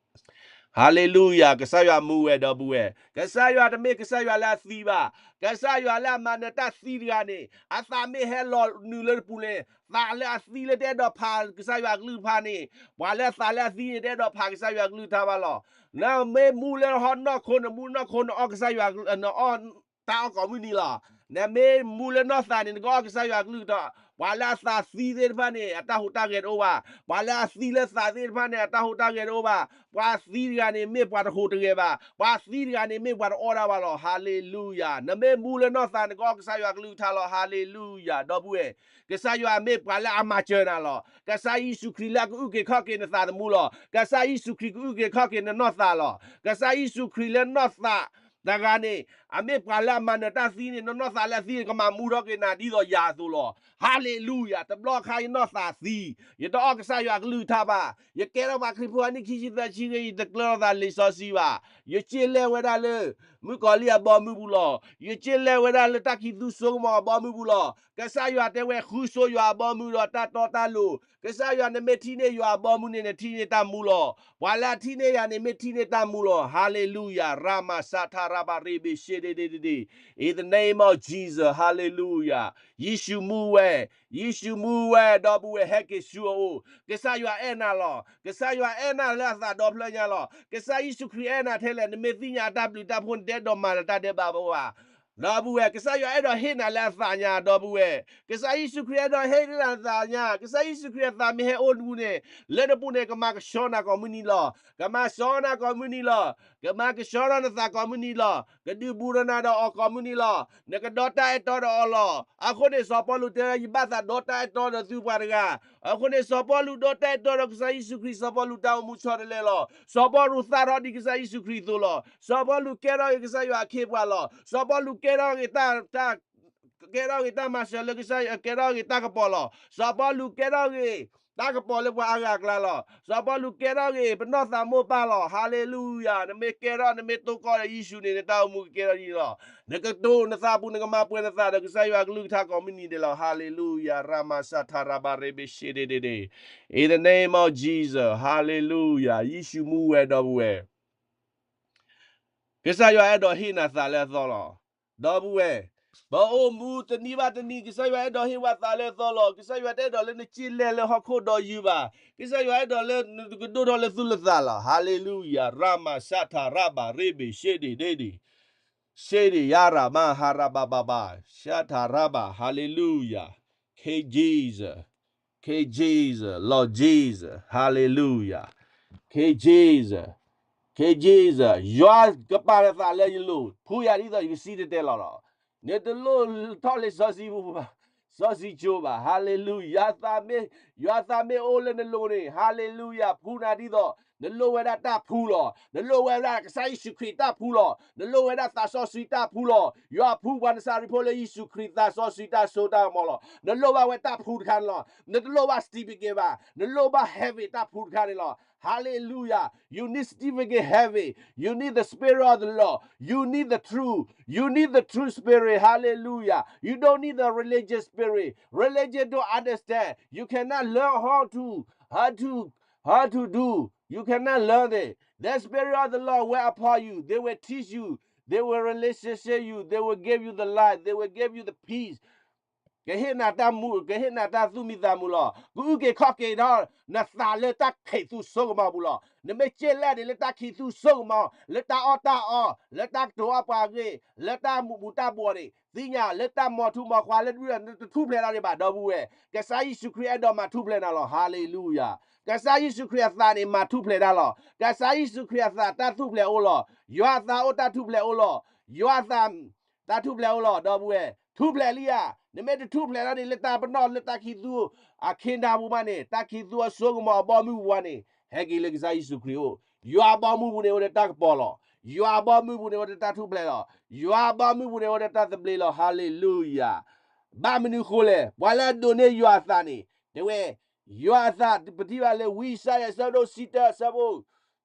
Hallelujah. ကစၢ်ယွၤမူဝဲဒီပုၢ်ဝဲၢ်. ကစၢ်ယွၤတမ့ၢ်ကစၢ်ယွၤလၢအသံဘၣ်. ကစၢ်ယွၤလၢအမၤနၢၤတၢ်သံတဂၤန့ၣ် အသးမ့ၢ်ဟဲလီၤနုာ်လၢတပူၤန့ၣ် သးလၢအသံလၢတအဲၣ်ဒိးဖးကစၢ်ယွၤအကလုၢ်ကထါန့ၣ် ပှၤလၢအသးလၢအသံန့ၣ် တအဲၣ်ဒိးဖးကစၢ်ယွၤအကလုၢ်ကထါဘၣ်လီၤ. နမ့ၢ်မူလၢဟီၣ်နီၢ်ခိ နမူနီၢ်ခိ နအီၣ်ကစၢ်ယွၤ နအီၣ်တၢ်အီၣ်ကိးမုၢ်နံၤလီၤ. နမ့ၢ်မူလၢနီၢ်သးန့ၣ် နကအီၣ်ကစၢ်ယွၤအကလုၢ်ကထါ. ပှၤလၢအသးသံသ့ၣ်တဖၣ်န့ၣ် အတၢ်ဟူးတၢ်ဂဲၤတအိၣ်ဘၣ်. ပှၤလၢအသံလၢသးသ့ၣ်တဖၣ်န့ၣ် အတၢ်ဟူးတၢ်ဂဲၤတအိၣ်ဘၣ်. ပှၤသံတဂၤန့ၣ် မ့ၢ်ပှၤတဟူးတဂဲၤဘၣ်. ပှၤသံတဂၤန့ၣ် မ့ၢ်ပှၤတအီၣ်ဒၣ်ဘၣ်လီၤ. ဟါလ့လူယၤ. နမ့ၢ်မူလၢနီၢ်သး နကအီၣ်ကစၢ်ယွၤအကလုၢ်ကထါလီၤ. ဟါလ့လူယၤ. ဒီပုၢ်ဝဲၢ်, ကစၢ်ယွၤမ့ၢ်ပှၤလၢအမၤစၢၤနၤလီၤ. ကစၢ်ယ့ၣ်ၡူးခရံာ်လၢအကအုၣ်က့ၤခီၣ်က့ၤနသးသမူလီၤ. ကစၢ်ယ့ၣ်ၡူးခရံာ်ကအုၣ်က့ၤခီၣ်က့ၤနနီၢ်သးလီၤ. ကစၢ်ယ့ၣ်ၡူးခရံာ်လၢနီၢ်သးတဂၤန့ၣ် အမ့ၢ်ပှၤလၢအမၤနၢၤတၢ်သံန့ၣ် နနီၢ်သးလၢအသံန့ၣ် ကမၤမူထီၣ်က့ၤနၤဒ်သိးယၤအသိးလီၤ. ဟါလ့လူယၤ. တဘျီခါယနီၢ်သးသံ, ယတအီၣ်ကစၢ်ယွၤအကလုၢ်ကထါဘၣ်. ယကဲထီၣ်ပှၤခရံာ်ဖိအနံၣ်ခံဆံသၢဆံဂ့ၤ ယတကျၢၤထီၣ်သးလံာ်စီဆှံဘၣ်. ယစ့လဲၣ်ဝဲဒၣ်လၢ မုၣ်ကီၤလံၢ်အဘီအမုၢ်ပူၤလီၤ. ယစ့လဲၣ်ဝဲဒၣ်လၢတၢ်ခံးသူစိကမီၤအဘီအမုၢ်ပူၤလီၤ. ကစၢ်ယွၤတဲဝဲ ဃုဆိယွၤအဘီအမုၢ်ဒီးတၢ်တီတၢ်လိၤ. ကစၢ်ယွၤ နမ့ၢ်ထံၣ်န့ၢ်ယွၤအဘီအမုၢ်န့ၣ် နထံၣ်န့ၢ်တၢ်မူလီၤ. ပှၤလၢအထံၣ်န့ၢ်ယၤန့ၣ် မ့ၢ်ထံၣ်န့ၢ်တၢ်မူလီၤ. ဟါလ့လူယၤ. ရမၤစးထါရၤဘၤရ့ဘ့ၣ်ရှ့ဒ့ဒ့ဒ့ဒ့. In the name of Jesus, hallelujah. ယ့ၣ်ၡူးမူဝဲ, ယ့ၣ်ၡူးမူဝဲ ဒီပုၢ်ဝဲၢ် ဟဲက့ၤဆူအအိၣ်. ကစၢ်ယွၤအဲၣ်နၤလီၤ. ကစၢ်ယွၤအဲၣ်နၤလၢအသးဒီဖျၢၣ်ညါလီၤ. ကစၢ်ယ့ၣ်ၡူးခရံာ်အဲၣ်နၤထဲလဲၣ်, နမ့ၢ်သ့ၣ်ညါအတၢ်ဘျုးတၢ်ဖှိၣ် နတအဲၣ်ဒိးမၤလၢတၢ်ဒဲးဘးဘၣ်. ဒီပုၢ်ဝဲၢ်, ကစၢ်ယွၤအဲၣ်ဒိးဟ့ၣ်နၤလၢအသးညါ ဒီပုၢ်ဝဲၢ်. ကစၢ်ယ့ၣ်ၡူးခရံာ်အဲၣ်ဒိးဟ့ၣ်နၤသးညါ, ကစၢ်ယ့ၣ်ၡူးခရံာ်အသးမ့ၢ်ဟဲအိၣ်နပူၤန့ၣ်, လၢနပူၤန့ၣ် ကမၤကဆှီနၤကိးမုၢ်နံၤလီၤ. ကမၤကဆှီနၤကိးမုၢ်နံၤလီၤ. ကမၤကဆှီထီၣ်နသးကိးမုၢ်နံၤလီၤ. ကဒုးဘူးဒီးနၤဒီးအီၤကိးမုၢ်နံၤလီၤ. နကဒီတၢ်အဲၣ်တီဒီးအီၤလီၤ. အဃိန့ၣ် စီၤပီလူးတဲ ယဘၣ်သးဒီတၢ်အဲၣ်တီဒီးသုပှၤတဂၤ. အဃိန့ၣ် စီၤပီလူးဒီတၢ်အဲၣ်တီဒီးကစၢ်ယ့ၣ်ၡူးခရံာ်, စီၤပီလူးတၢ်အိၣ်မူဆီတလဲလီၤ. စီၤပီလူးသၣ်ထီၣ်ဒ်ကစၢ်ယ့ၣ်ၡူးခရံာ်အသိးလီၤ. စီၤပီလူးကဲထီၣ်က့ၤကစၢ်ယွၤအခ့အပှၤလီၤ. စီၤပီလူးကဲထီၣ်က့ၤတၢ် ကဲထီၣ်က့ၤတၢ်မၤစၢၤလၢကစၢ်ယွၤ, ကဲထီၣ်က့ၤတၢ်ကပီၤလီၤ. စီၤပီလူးကဲထီၣ်က့ၤ တၢ်ကပီၤလၢပှၤအါဂၤအကျါလီၤ. စီၤပီလူးကဲထီၣ်က့ၤ ပနီၢ်သးမိၢ်ပၢ်လီၤ. ဟါလ့လူယၤ. နမ့ၢ်ကဲထီၣ်, နမ့ၢ်တိၢ်ကီၢ်ဒီးယ့ၣ်ၡူးန့ၣ် နတၢ်အိၣ်မူကကဲထီၣ်ဒ်န့ၣ်လီၤ. နကတိၤနသးပူၤ, နကမၤပှဲၤနသးဒီးကစၢ်ယွၤအကလုၢ်ကထါကိးမုၢ်နံၤဒဲးလီၤ. ဟါလ့လူယၤ. ရမၤစးထါရၤဘၤရ့ဘ့ၣ်ရှ့ဒ့ဒ့ဒ့. In the name of Jesus. ဟါလ့လူယၤ. ယ့ၣ်ၡူးမူဝဲ ဒီပုၢ်ဝဲၢ်. ကစၢ်ယွၤအဲၣ်ဒိးဟ့ၣ်နၤသးလၢအသီလီၤ. ဒီပုၢ်ဝဲၢ်, ပအိၣ်မူတနံၤဘၣ်တနံၤ ကစၢ်ယွၤအဲၣ်ဒိးဟ့ၣ်ဝဲသးလၢအသီလီၤ. ကစၢ်ယွၤတအဲၣ်ဒိးလၢနစ့လဲၣ်လၢဟီၣ်ခိၣ်ဒီယုၢ်ဘၣ်. ကစၢ်ယွၤအဲၣ်ဒိးလၢနကဒိၣ်ထီၣ်လၢသူၣ်လၢသးလီၤ. ဟါလ့လူယၤ. ရမၤစးထါရၤဘၤရ့ဘ့ၣ်ရှ့ဒ့ဒ့ဒ့. ရှ့ဒ့ယၤရမၤဟါရၤဘၤဘၤဘၤ စးထါရၤဘၤ. Hallelujah. King Jesus. King Jesus. Lord Jesus. Hallelujah. King Jesus. King Jesus. ယွၤကပာ်နသးလၢယလိၤ, ဖှူယၤဒ်သိးယကစံၣ်တဲၤတဲလီၤလီၤ. နတလိၣ်ထီၣ်လံာ်စီဆှံပူၤဘၣ်, စီဆှံကၠိဘၣ်. Hallelujah. ယွၤသးမ့ၢ်, ယွၤသးမ့ၢ်အိၣ်လၢနလိၤန့ၣ်, hallelujah, ဖှူနၤဒ်သိး နလိၣ်ဝဲဒၣ်တၢ်ဖှူလီၤ. နလိၣ်ဝဲဒၣ်ကစၢ်ယ့ၣ်ၡူးခရံာ်တၢ်ဖှူလီၤ. နလိၣ်ဝဲဒၣ်သးစီဆှံတၢ်ဖှူလီၤ. ယွၤဖှူပှၤနစၤရ့းဖိလၢယ့ၣ်ၡူးခရံာ်သးစီဆှံတၢ်စိတၢ်ကမီၤလီၤ. နလိၣ်ဘၣ်ဝဲတၢ်ဖှူတခါန့ၣ်လီၤ. နတလိၣ်ဘၣ် certificate ဘၣ်. နလိၣ်ဘၣ် heaven တၢ်ဖှူတခါန့ၣ်လီၤ. Hallelujah. You need certificate heaven. You need the Spirit of the Lord. You need the truth. You need the true spirit. Hallelujah. You don't need the religious spirit. Religion don't understand. You cannot learn how to, how to, how to do. You cannot learn it. The Spirit of the Lord will upon you. They will teach you. They will relationship you. They will give you the life. They will give you the peace. ကဟ့ၣ်နၤတၢ်မူ, ကဟ့ၣ်နၤတၢ်သူၣ်မံသးမုာ်လီၤ. ကအုၣ်က့ၤခီၣ်က့ၤဒီး နသးလၢတၢ်ခံးသူစိကမီၤပူၤလီၤ. နမ့ၢ်စ့လဲၣ်န့ၣ် လၢတၢ်ခံးသူစိကမီၤ, လၢတၢ်အီၣ်တၢ်အီ, လၢတၢ်ကတိၤအီၣ်ပှၤအဂ့ၢ်, လၢတၢ်မူးဘူးတၢ်ဘှီးန့ၣ်, သ့ၣ်ညါလၢတၢ်မီၤထူမီၤခွါလၢဒုၣ်ဒါ နတထူၣ်ဖျဲးတၢ်ဒံးဘၣ် ဒီပုၢ်ဝဲၢ်. ကစၢ်ယ့ၣ်ၡူးခရံာ်အဲၣ်ဒိးမၤထူၣ်ဖျဲးနၤလီၤ. Hallelujah. ကစၢ်ယ့ၣ်ၡူးခရံာ်အသးန့ၣ် မၤထူၣ်ဖျဲးတၢ်လီၤ. ကစၢ်ယ့ၣ်ၡူးခရံာ်အသးတၢ်ထူၣ်ဖျဲးအိၣ်လီၤ. ယွၤအသးအိၣ်တၢ်ထူၣ်ဖျဲးအိၣ်လီၤ. ယွၤအသး တၢ်ထူၣ်ဖျဲးအိၣ်လီၤ ဒီပုၢ်ဝဲၢ်. ထူၣ်ဖျဲးလံဧါ. နမ့ၢ်တထူၣ်ဖျဲးတၢ်န့ၣ် လၢတၢ်ပနီၣ်လၢတၢ်ခံးသူအခ့နၤပူၤဘၣ်န့ၣ်, တၢ်ခံးသူအစိကမီၤအဘီအမုၢ်ပူၤဘၣ်န့ၣ်, ဟဲက့ၤလၢကစၢ်ယ့ၣ်ၡူးခရံာ်အအိၣ်. ယွၤအဘီအမုၢ်ပူၤန့ၣ်အိၣ်ဒီးတၢ်ကပီၤလီၤ. ယွၤအဘီအမုၢ်ပူၤန့ၣ်အိၣ်ဒီးတၢ်ထူၣ်ဖျဲးလီၤ. ယွၤအဘီအမုၢ်ပူၤန့ၣ်အိၣ်ဒီးတၢ်သဘျ့လီၤ. ဟါလ့လူယၤ. ဘၣ်မနုၤဃိလဲၣ်, ပှၤလၢအဒိးန့ၢ်ယွၤအသးန့ၣ် တဲဝဲ, ယွၤအသး ပထံၣ်ဘၣ်လၢဝံယၡါယၤအဆၢဒိၣ်တဆံတၢ အဆၢဖ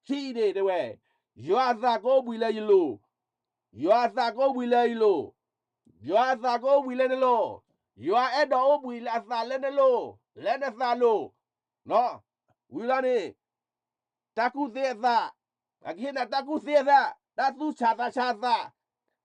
ိခံန့ၣ် တဲဝဲ, ယွၤအသးကအိၣ်ဘှံးလၢယလိၤ, ယွၤအသးကအိၣ်ဘှံးလၢယလိၤ, ယွၤအသးကအိၣ်ဘှံးလၢနလိၤ, ယွၤအဲၣ်ဒိးအိၣ်ဘှံးလၢအသးလၢနလိၤ, လၢနသးလိၤ, ဝံၤလီၤန့ၣ် တၢ်ကူၣ်သ့အသး, အကဟ့ၣ်နၤတၢ်ကူၣ်သ့အသး, တၢ်သူၣ်ဆးသးဆးအသး,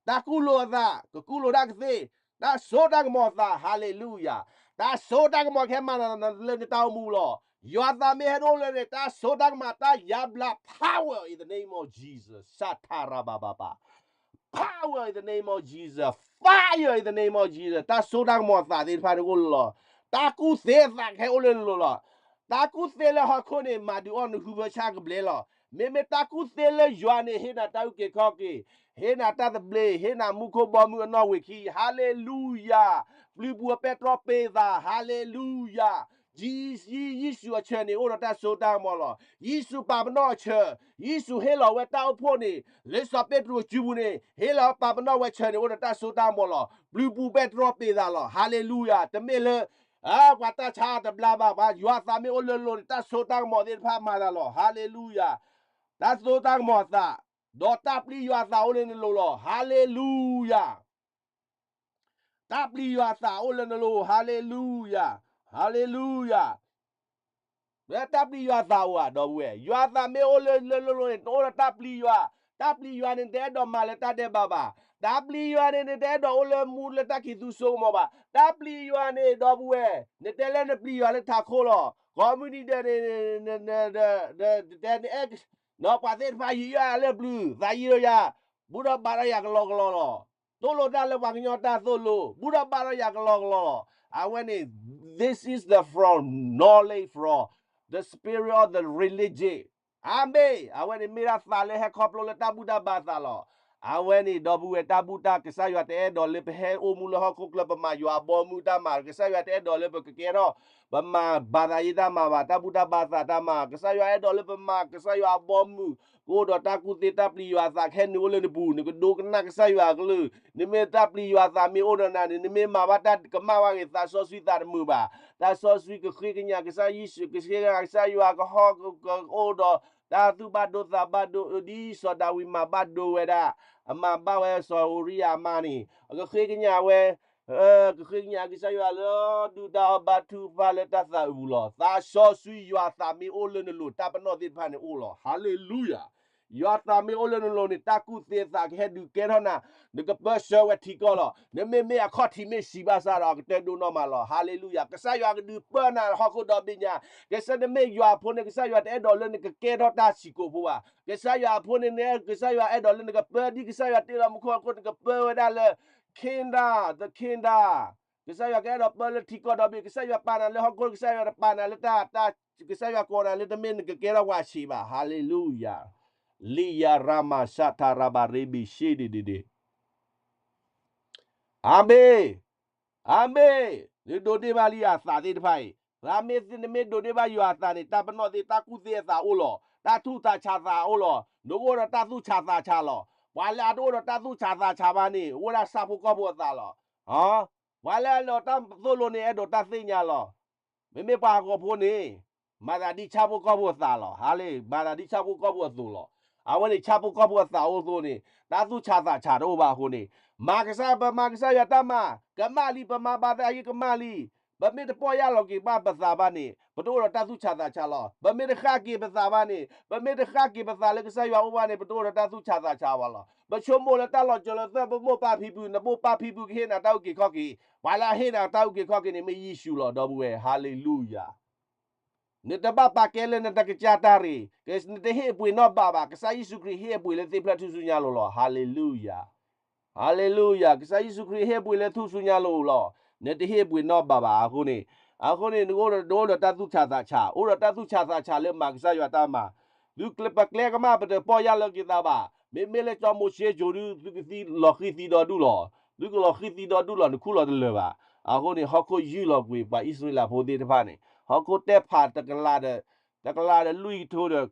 တၢ်ကူၣ်လိာ်အသး, ကကူၣ်လိာ်တၢ်ကသ့, တၢ်စိတၢ်ကမီၤအသး, ဟါလ့လူယၤ, တၢ်စိတၢ်ကမီၤကဟဲမၤနၤလၢနတၢ်အိၣ်မူလီၤ. ယွၤသးမ့ၢ်ဟဲဒၣ်အိၣ်လၢန့ၣ် တၢ်စိတၢ်ကမီၤ တၢ်ယါဘျါ power in the name of Jesus, စးထါရၤဘၤဘၤဘၤ power in the name of Jesus, fire in the name of Jesus, တၢ်စိတၢ်ကမီၤအသးသ့ၣ်တဖၣ်န့ၣ်အိၣ်လၢလီၤ. တၢ်ကူၣ်သ့အသးကဟဲအိၣ်လၢနလိၤလီၤ. တၢ်ကူၣ်သ့လၢဟီၣ်ခိၣ်န့ၣ် မၤဒုးအီၣ်နဟုဘၢဆၣ်ကဘျဲလီၤ. မ့မ့ၢ်တၢ်ကူၣ်သ့လၢယွၤန့ၣ် ဟ့ၣ်နၤတၢ်အုၣ်က့ၤခီၣ်က့ၤ, ဟ့ၣ်နၤတၢ်သဘျ့, ဟ့ၣ်နၤမူခိၣ်ဘီမုၢ်အနီၣ်ဝံာ်ခံ, ဟါလ့လူယၤ, ပျုၤပူၤအပဲတြီပ့ၤသး, ဟါလ့လူယၤ. ယ့ၣ်ၡူးအဆၢန့ၣ် အိၣ်ဒီးတၢ်စိတၢ်ကမီၤလီၤ. ယ့ၣ်ၡူးပာ်ပနီၣ်အဆၢ, ယ့ၣ်ၡူးဟ့ၣ်လီၤဝဲတၢ်အိၣ်ဖှိၣ်န့ၣ် လၢစီၤပ့းတရူးစုပူၤန့ၣ် ဟ့ၣ်လီၤပာ်ပနီၣ်ဝဲဆၢန့ၣ် အိၣ်ဒီးတၢ်စိတၢ်ကမီၤလီၤ. ပျုၤပူၤပဲတြီပ့ၤသးလီၤ. ဟါလ့လူယၤ. တမ့ၢ်လၢ ပှၤတၢ်ဆါတဘျါဘၣ်, ပှၤယွၤသးမ့ၢ်အိၣ်လၢလိၤန့ၣ် တၢ်စိတၢ်ကမီၤသ့ၣ်တဖၣ်မၤတၢ်လီၤ. ဟါလ့လူယၤ. တၢ်စိတၢ်ကမီၤအသး, ဒီးတၢ်ပျံၤယွၤအသးအိၣ်လၢနလိၤလီၤ. ဟါလ့လူယၤ. တၢ်ပျံၤယွၤအသးအိၣ်လၢနလိၤ, ဟါလ့လူယၤ, ဟါလ့လူယၤ. တၢ်ပျံၤယွၤအသးအိၣ်ဧါ, ဒီပုၢ်ဝဲၢ်, ယွၤအသးမ့ၢ်အိၣ်လၢလၢလိၤန့ၣ် နအိၣ်ဒီးတၢ်ပျံၤယွၤ, တၢ်ပျံၤယွၤန့ၣ် နတအဲၣ်ဒိးမၤလၢတၢ်ဒဲးဘးဘၣ်, တၢ်ပျံၤယွၤန့ၣ် နတအဲၣ်ဒိးအိၣ်လၢမူလၢတၢ်ခံးသူစိကမီၤဘၣ်, တၢ်ပျံၤယွၤန့ၣ် ဒီပုၢ်ဝဲၢ်, နတဲလၢနပျံၤယွၤလၢထးခိၣ်လီၤ, ကိးမုၢ်နံၤဒဲးန့ၣ် နတဲနအဲၣ် ပှၤသ့ၣ်တဖၣ်ယံၤယၤလၢပျုၤ, သးယံၤဒီးယၤ, ဘူၣ်ထီၣ်ဘါထီၣ်ယၤကလီကလီလီၤ. သိၣ်လိတၢ်လၢပှၤကညီတၢ်သိၣ်လိ, ဘူၣ်ထီၣ်ဘါထီၣ်ယၤကလီကလီလီၤ. အဝဲန့ၣ် this is the from knowledge from the spirit of the religion. အၤမ့ၣ်, အဝဲန့ၣ်မ့ၢ်ဒၣ်သးလၢဟဲခီဖျိလၢတၢ်ဘူၣ်တၢ်ဘါသးလီၤ. အဝဲန့ၣ် ဒီပုၢ်ဝဲၢ် တၢ်ဘူၣ်တၢ် ကစၢ်ယွၤတအဲၣ်ဒိးလၢပဟဲအိၣ်မူလၢဟီၣ်ခိၣ်ချၢ ပမၤယွၤအဘီအမုၢ်တၢ်မၤ, ကစၢ်ယွၤတအဲၣ်ဒိးလၢပကကဲထီၣ် ပမၤဘၣ်သးယ့တၢ်မၤဘၣ်, တၢ်ဘူၣ်တၢ်ဘါသးတၢ်မၤ, ကစၢ်ယွၤအဲၣ်ဒိးလၢပမၤ ကစၢ်ယွၤအဘီအမုၢ်, ကအိၣ်ဒီးတၢ်ကူၣ်သ့တၢ်ပျံၤယွၤအသး ခဲနုာ်အိၣ်လၢနပူၤ, နကဒိကနၣ်ကစၢ်ယွၤအကလုၢ်, နမ့ၢ်တၢ်ပျံၤယွၤအသးမ့ၢ်အိၣ်ဒီးနၤန့ၣ် နမ့ၢ်မၤဘၣ်တၢ်ကမၣ်ဘၣ်ဂ့ၤ သးစီဆှံသးတမုာ်ဘၣ်, တၢ်စီဆှံကဃ့ကညးကစၢ်ယ့ၣ်ၡူး, ကဃ့ကညးကစၢ်ယွၤကဟီၣ်ကအိၣ်ဒီး တၢ်သူၣ်ဘၣ်ဒိသးဘၣ်ဒိ ဒ်စီၤဒၤဝံးမၤဘၣ်ဒိဝဲဒၣ်, အမၤဘၣ်ဝဲစီၤအူရံယၤအမါန့ၣ် အကဃ့ကညးဝဲ ကဃ့ကညးကစၢ်ယွၤလၢဒုၣ်တၢ်အီၣ်ဘၣ်ထုကဖၣ်လၢတၢ်သးအုးပူၤလီၤ. သးစီဆှံယွၤအသးမ့ၢ်အိၣ်လၢနလိၤ တၢ်ပနီၣ်သ့ၣ်တဖၣ်န့ၣ်အိၣ်လီၤ. ဟါလ့လူယၤ. ယွၤအသးမ့ၢ်အိၣ်လၢနလိၤန့ၣ် တၢ်ကူၣ်သ့အသးကဟဲဒုးကဲထီၣ်နၤ, နကပၢဆှၢဝဲထံကီၢ်လီၤ. နမ့မ့ၢ်အခီၣ်ထံးမ့ၢ်ဆံးဘၣ်ဆၣ်ဒီး အကတၢၢ်ဒိၣ်နီၢ်မးလီၤ. ဟါလ့လူယၤ. ကစၢ်ယွၤကဒုးပၢနၤဟီၣ်ခိၣ်ဒီဘ့ၣ်ညါ, ကစၢ်နမ့ၢ်ယွၤအဖိန့ၣ် ကစၢ်ယွၤတအဲၣ်ဒိးလၢနကကဲထီၣ်တၢ်ဆံးကိာ်ဖိဘၣ်. ကစၢ်ယွၤအဖိန့ၣ် ကစၢ်ယွၤအဲၣ်ဒိးလၢနကပၢဒ်ကစၢ်ယွၤတ့လီၤမူခိၣ်အဃိ နကပၢဝဲဒၣ်လၢ kingdom, the kingdom. ကစၢ်ယွၤကအဲၣ်ဒိးပၢလၢထံကီၢ်ဒီဘ့ၣ်, ကစၢ်ယွၤပာ်နၤလၢဟီၣ်ခိၣ်, ကစၢ်ယွၤတပာ်နၤလၢတၢ်, တၢ်, ကစၢ်ယွၤကိးနၤလၢတမ့ၢ်နကကဲထီၣ်ပှၤဆံးဘၣ်. ဟါလ့လူယၤ. လံာ်ယၤရမၤ စးထါရၤဘၤရ့ဘ့ၣ်ၡ့ဒ့ဒ့ဒ့ အၤမ့ၣ်, အၤမ့ၣ်, နဒိးန့ၢ်ဘၣ်လံအသးသ့ၣ်တဖၣ်အံၤ, သးမ့ၢ်သ့နမ့ၢ်ဒိးန့ၢ်ဘၣ်ယွၤအသးန့ၣ် တၢ်ပနီၣ်သ့ၣ် တၢ်ကူၣ်သ့အသးအိၣ်လီၤ, တၢ်သူၣ်သးဆးသးအိၣ်လီၤ, နကအိၣ်ဒီးတၢ်သူၣ်ဆးသးဆးလီၤ. ပှၤလၢအတအိၣ်ဒီးတၢ်သူၣ်ဆးသးဆးဘၣ်န့ၣ် အိၣ်ဝဲဒၣ်ဆၣ်ဖိကီၢ်ဖိအသးလီၤ. ပှၤလၢအအဲၣ်ဒိးတၢ်သိၣ်လိန့ၣ် အဲၣ်ဒိးတၢ်သ့ၣ်ညါလီၤ. မ့မ့ၢ်ပှၤဟီၣ်ခိၣ်ဖိန့ၣ် မၤသးဒ်ဆၣ်ဖိကီၢ်ဖိအသးလီၤ. ဟါလ့, မၤသးဒ်ဆၣ်ဖိကီၢ်ဖိအသိးလီၤ. အဝဲန့ၣ် ဆၣ်ဖိကီၢ်ဖိအသးအိၣ်အသိးန့ၣ် တၢ်သူၣ်ဆးသးဆးတအိၣ်ဘၣ်အဃိန့ၣ်, မၤကစၢ်, ပမၤကစၢ်ယွၤတၢ်မၤ, ကမၣ်လံ, ပမၤဘၣ်သးယံၤကမၣ်လံ, ပမ့ၢ်တပီၢ်ယၢ်လီၤက့ၤဘၣ်ပသးဘၣ်န့ၣ် ပတအိၣ်ဒီးတၢ်သူၣ်ဆးသးဆးလီၤ. ပမ့ၢ်တဃၣ်က့ၤပသးဘၣ်န့ၣ်, ပမ့ၢ်တဃၣ်က့ၤပသးလၢကစၢ်ယွၤအအိၣ်ဘၣ်န့ၣ် ပတအိၣ်ဒီးတၢ်သူၣ်ဆးသးဆးဘၣ်လီၤ. ပဆိကမိၣ်လၢတၢ်လီၤစၢၤလီၤသွဲၣ်, ပမိၢ်ပၢ်ဖံဖု, နမိၢ်ပၢ်ဖံဖုကဟ့ၣ်နၤတၢ်အုၣ်က့ၤခီၣ်က့ၤ, ပှၤလၢအဟ့ၣ်နၤတၢ်အုၣ်က့ၤခီၣ်က့ၤန့ၣ် မ့ၢ်ယ့ၣ်ၡူးလီၤ, ဒီပုၢ်ဝဲၢ်, ဟါလ့လူယၤ. နတဘၣ်ပာ်ကဲလၢနတကစၢ်တၢ်ရ့ၣ်, နတဟ့ၣ်ပှ့ၤနီၣ်ဘၣ်ဘၣ်, ကစၢ်ယ့ၣ်ၡူးခရံာ်ဟ့ၣ်ပှ့ၤလၢသ့ၣ်ဖျၢၣ်ထူၣ်စုညါလိၤလီၤ, ဟါလ့လူယၤ. ဟါလ့လူယၤ, ကစၢ်ယ့ၣ်ၡူးခရံာ်ဟ့ၣ်ပှ့ၤလၢထူၣ်စုညါလိၤလီၤ, နတဟ့ၣ်ပှ့ၤနီၣ်ဘၣ်ဘၣ်အဃိန့ၣ်, အဃိန့ၣ် နကအိၣ်ဒီးတၢ်သူၣ်ဆးသးဆး, အိၣ်ဒီးတၢ်သူၣ်ဆးသးဆးလၢမၤကစၢ်ယွၤတၢ်မၤ, သုပကျဲကမၣ်ပတပီၢ်ယၢ်လီၤက့ၤသးဘၣ်, မ့မ့ၢ်လၢစီၤမိၤၡ့ကိၤဒု သုကသံလီၤဃံသံဒီဒူၣ်လီၤ, သုကလီၤဃံသံဒီဒူၣ်လီၤ, နခူၣ်လီၤတလၢာ်ဘၣ်. အဃိန့ၣ် ဟီၣ်ခိၣ်ယုၢ်လီၤကွံာ်ပှၤအံၣ်စရ့လးဖိသ့ၣ်တဖၣ်န့ၣ်, ဟီၣ်ခိၣ်တဲဖးတကလးဒီး, တကလးဒီးလွံၢ်ကထိဒီး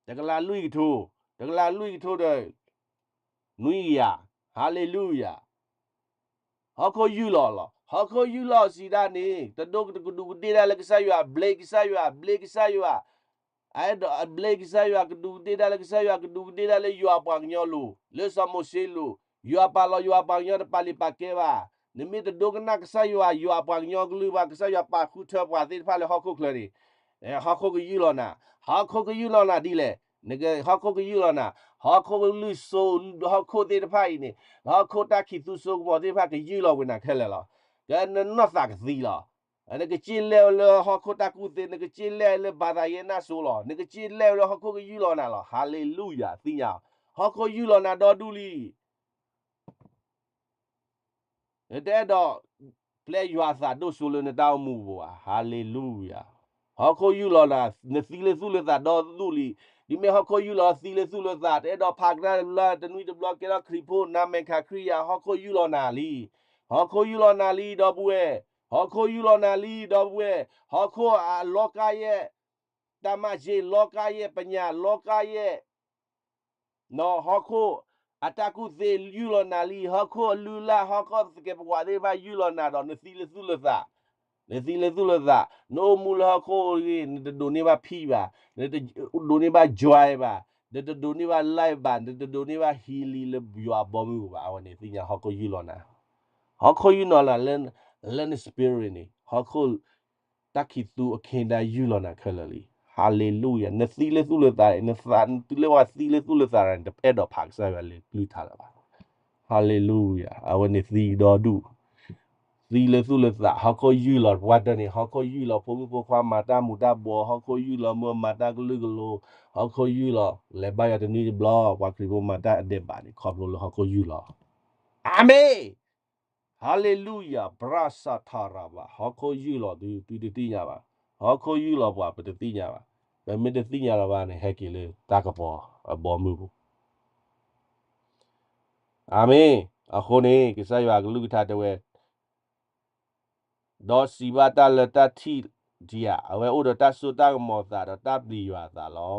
တကလးလွံၢ်ကထိ, တကလးလွံၢ်ကထိဒီး နွံကယၤ, ဟါလ့လူယၤ, ဟီၣ်ခိၣ်ယုၢ်လီၤလီၤ. ဟီၣ်ခိၣ်ယုၢ်လီၤစံးဒၣ်န့ၣ် တဒိကဒူးကဒ့ၣ်ဒၣ်လၢကစၢ်ယွၤ, ဘျ့ကစၢ်ယွၤ, ဘျ့ကစၢ်ယွၤ, အအဲၣ်ဒိးအဘျ့ကစၢ်ယွၤ, ကဒူးကဒ့ၣ်ဒၣ်လၢကစၢ်ယွၤ, ကဒူးကဒ့ၣ်ဒၣ်လၢယွၤပှၤကညီလိၤ, လၢစီၤမိၤၡ့လိၤ, ယွၤပာ်လီၤယွၤပှၤကညီတပာ်လုၢ်ပာ်ကဲဘၣ်. နမ့ၢ်တဒိကနၣ်ကစၢ်ယွၤ, ယွၤပှၤကညီကလုၢ်ဘၣ်, ကစၢ်ယွၤပာ်ဃုထၢပှၤသ့ၣ်တဖၣ်လၢဟီၣ်ခိၣ်ချၢန့ၣ်, ဟီၣ်ခိၣ်ကယုၢ်လီၤနၤ, ဟီၣ်ခိၣ်ကယုၢ်လီၤနၤဒ်လဲၣ်. နကဟီၣ်ခိၣ်ကယုၢ်လီၤနၤ, ဟီၣ်ခိၣ်လုၢ်စိ, ဟီၣ်ခိၣ်သ့ၣ်တဖၣ်အံၤန့ၣ်, ဟီၣ်ခိၣ်တၢ်ခံးသူစိကမီၤသ့ၣ်တဖၣ်ကယုၢ်လီၤဝဲနၤခဲလၢာ်လီၤ. ကနနီၢ်သးကသံလီၤ. နကစ့ၢ်လဲၣ်ဝဲလၢဟီၣ်ခိၣ်တၢ်ကူၣ်သ့, နကစ့ၢ်လဲၣ်လၢဘါသးယဲၢ်နၢ်စိလီၤ. နကစ့ၢ်လဲၣ်ဝဲလၢဟီၣ်ခိၣ်ကယုၢ်လီၤနၤလီၤ. ဟါလ့လူယၤ, သ့ၣ်ညါ, ဟီၣ်ခိၣ်ယုၢ်လီၤနၤဒီဒူၣ်လံ. နတအဲၣ်ဒိး ပျဲယွၤအသးဒိၣ်စိလၢနတၢ်အိၣ်မူပူၤဘၣ်. ဟါလ့လူယၤ, ဟီၣ်ခိၣ်ယုၢ်လီၤနၤ, နသံလၢသူၣ်လၢသးဒီဒူၣ်လံ. ဒ်မ့ၢ်ဟီၣ်ခိၣ်ယုၢ်လီၤသံလၢသူၣ်လၢသး, တအဲၣ်ဒိးဖးကနၣ်တဘျီတနွံတဘျီကဲထီၣ်ခရံာ်ဖိ, နမ့ၢ်ခးခရံာ်ယၤ, ဟီၣ်ခိၣ်ယုၢ်လီၤနၤလံ. ဟီၣ်ခိၣ်ယုၢ်လီၤနၤလံ ဒီပုၢ်ဝဲၢ်, ဟီၣ်ခိၣ်ယုၢ်လီၤနၤလံ ဒီပုၢ်ဝဲၢ်, ဟီၣ်ခိၣ်အလီကါယဲၢ်, တၢ်မၤစ့ၤလီကါယဲၢ်, ပညၣ်လီကါယဲၢ် ဟီၣ်ခိၣ်အတၢ်ကူၣ်သ့ယုၢ်လီၤနၤလံ, ဟီၣ်ခိၣ်အလုၢ်အလၢ်, ဟီၣ်ခိၣ်သကဲးပဝးသ့ၣ်တဖၣ်ယုၢ်လီၤနၤဒီး နသံလၢသူၣ်လၢသး, နသံလၢသူၣ်လၢသး, နအိၣ်မူလၢဟီၣ်ခိၣ်အဂ့ၢ် နတဒိးန့ၢ်ဘၣ် peace ဘၣ်, နတဒိးန့ၢ်ဘၣ် joy ဘၣ်, နတဒိးန့ၢ်ဘၣ် life ဘၣ်, နတဒိးန့ၢ်ဘၣ် healing လၢယွၤအဘီမုၢ်ဘၣ်. အဝဲန့ၣ်သ့ၣ်ညါဟီၣ်ခိၣ်ယုၢ်လီၤနၤ, ဟီၣ်ခိၣ်ယုၢ်လီၤနၤ လၢန spirit န့ၣ်, ဟီၣ်ခိၣ် တၢ်ခံးသူအ kingdom ယုၢ်လီၤနၤခဲလၢာ်လံ. Hallelujah. နသံလၢသူၣ်လၢသး, နသးတုၤလၢပှၤသံလၢသူၣ်လၢသးန့ၣ် တအဲၣ်ဒိးဖးကစၢ်ယွၤလၢကလုၢ်ကထါလၢၤဘၣ်. Hallelujah. အဝဲန့ၣ်သံဒီဒူၣ်, သံလၢသူၣ်လၢသး, ဟီၣ်ခိၣ်ယုၢ်လီၤပှၤတၢ်န့ၣ်, ဟီၣ်ခိၣ်ယုၢ်လီၤဖိမုၣ်ဖိခွါမၤတၢ်မူၤတၢ်ဘှီး, ဟီၣ်ခိၣ်ယုၢ်လီၤမၢမၤတၢ်ကလုာ်ကလိၤ, ဟီၣ်ခိၣ်ယုၢ်လီၤ လဲၤဘါယွၤတနွံတဘျီ, ပှၤခရံာ်ဖိမၤတၢ်အဒဲးဘးန့ၣ် ခီဖျိလၢဟီၣ်ခိၣ်ယုၢ်လီၤ. အၤမ့ၣ်. Hallelujah, brasatara ဘၣ်, ဟီၣ်ခိၣ်ယုၢ်လီၤသု, သုတသ့ၣ်ညါဘၣ်. ဟီၣ်ခိၣ်ယုၢ်လီၤပှၤ ပတသ့ၣ်ညါဘၣ်. ပမ့ၢ်တသ့ၣ်ညါလၢၤဘၣ်န့ၣ် ဟဲက့ၤလၢတၢ်ကပီၤအဘီမုၢ်ပူၤ. အၤမ့ၣ်. အဃိန့ၣ် ကစၢ်ယွၤအကလုၢ်ကထါတဲဝဲ, ဒီးစံးဘၣ်တၢ်လၢတၢ်ထံၣ်တယၤ, အဝဲအိၣ်ဒီးတၢ်စိတၢ်ကမီၤအသး ဒီးတၢ်ပျံၤယွၤအသးလီ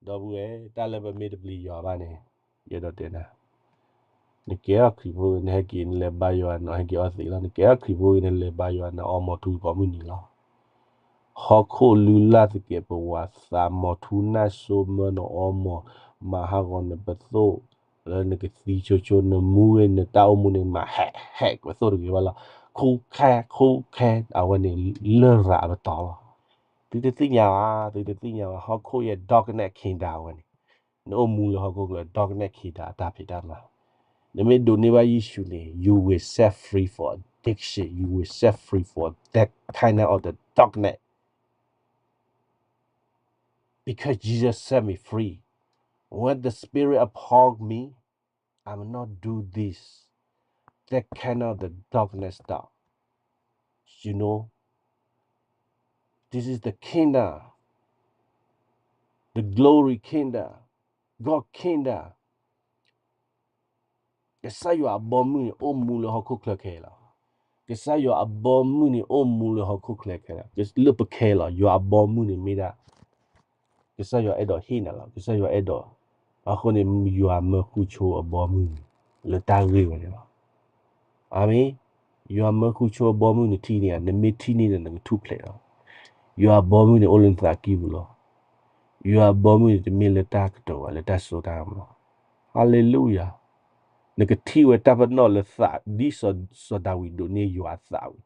ၤ. ဒီပုၢ်ဝဲၢ်, တၢ်လၢပမ့ၢ်တပျံၤယွၤဘၣ်န့ၣ်, ယအဲၣ်ဒိးတဲနၤ, နကဲထီၣ်ခရံာ်ဖိဂ့ၤ နဟဲက့ၤနလဲၤဘါယွၤ နဟဲက့ၤအီသံးလီၤ, နကဲထီၣ်ခရံာ်ဖိဂ့ၤ နလဲၤဘါယွၤ နအီမိာ်ထူကိးမုၢ်နံၤလီၤ. ဟီၣ်ခိၣ်လုၢ်လၢ်သကဲးပဝး သးမိာ်ထူနၢ်စိမၢနအီမိာ်, မၤဟးဂီၤနပသိၣ်, လၢနကသံဆိဆိ နမူဂ့ၤ နတၢ်အိၣ်မူန့ၣ် မၤဟဲးဟဲး ကသိၣ်တဂ့ၤဘၣ်လီၤ. ခူခဲ ခူခဲ, အဝဲန့ၣ်လရာ်အပတီၢ်လီၤ. သုတသ့ၣ်ညါဘၣ်, သုတသ့ၣ်ညါဘၣ်, ဟီၣ်ခိၣ်ယဲ darknet kingdom ဝဲန့ၣ်, နအိၣ်မူလၢဟီၣ်ခိၣ်ကျၢၢ် darknet kingdom အတၢ်ဖံးတၢ်မၤ, နမ့ၢ်ဒိးန့ၢ်ဘၣ်ယ့ၣ်ၡူးန့ၣ် you will set free for addiction, you will set free for that kind of the darknet, because Jesus set me free. When the Spirit upon me, I will not do this, that kind of the darkness stuff. You know, this is the kingdom, the glory kingdom, God kingdom. ကစၢ်ယွၤအဘီမုၢ်န့ၣ် အိၣ်မူလၢဟီၣ်ခိၣ်ချၢခဲအံၤလီၤ. ကစၢ်ယွၤအဘီမုၢ်န့ၣ် အိၣ်မူလၢဟီၣ်ခိၣ်ချၢခဲလၢာ်, လၢပခဲလီၤ. ယွၤအဘီမုၢ်န့ၣ်မ့ၢ်ဒၣ် ကစၢ်ယွၤအဲၣ်ဒိးဟ့ၣ်နၤလီၤ. ကစၢ်ယွၤအဲၣ်ဒိး, အဃိန့ၣ် ယွၤမၢဃုဆိအဘီမုၢ်န့ၣ် လၢတၢ်ဂ့ၢ်ဝဲန့ၣ်လီၤ. အၤမ့ၣ်. ယွၤမၢဃုဆိအဘီမုၢ်န့ၣ်ထံၣ်န့ၢ်ဧါ, နမ့ၢ်ထံၣ်န့ၢ်ဒီးနကထူၣ်ဖျဲးလီၤ. ယွၤအဘီမုၢ်န့ၣ်အိၣ်လၢနသးကံၢ်ပူၤလီၤ. ယွၤအဘီမုၢ်န့ၣ်တမ့ၢ်လၢတၢ်ကတိၤဘၣ်, လၢတၢ်စိတၢ်ကမီၤ. Hallelujah. နကထံၣ်ဝဲတၢ်ပနီၣ်လၢသး ဒ်စီၤဒၤဝံးဒိးန့ၢ်ယွၤအသးဝံၤ,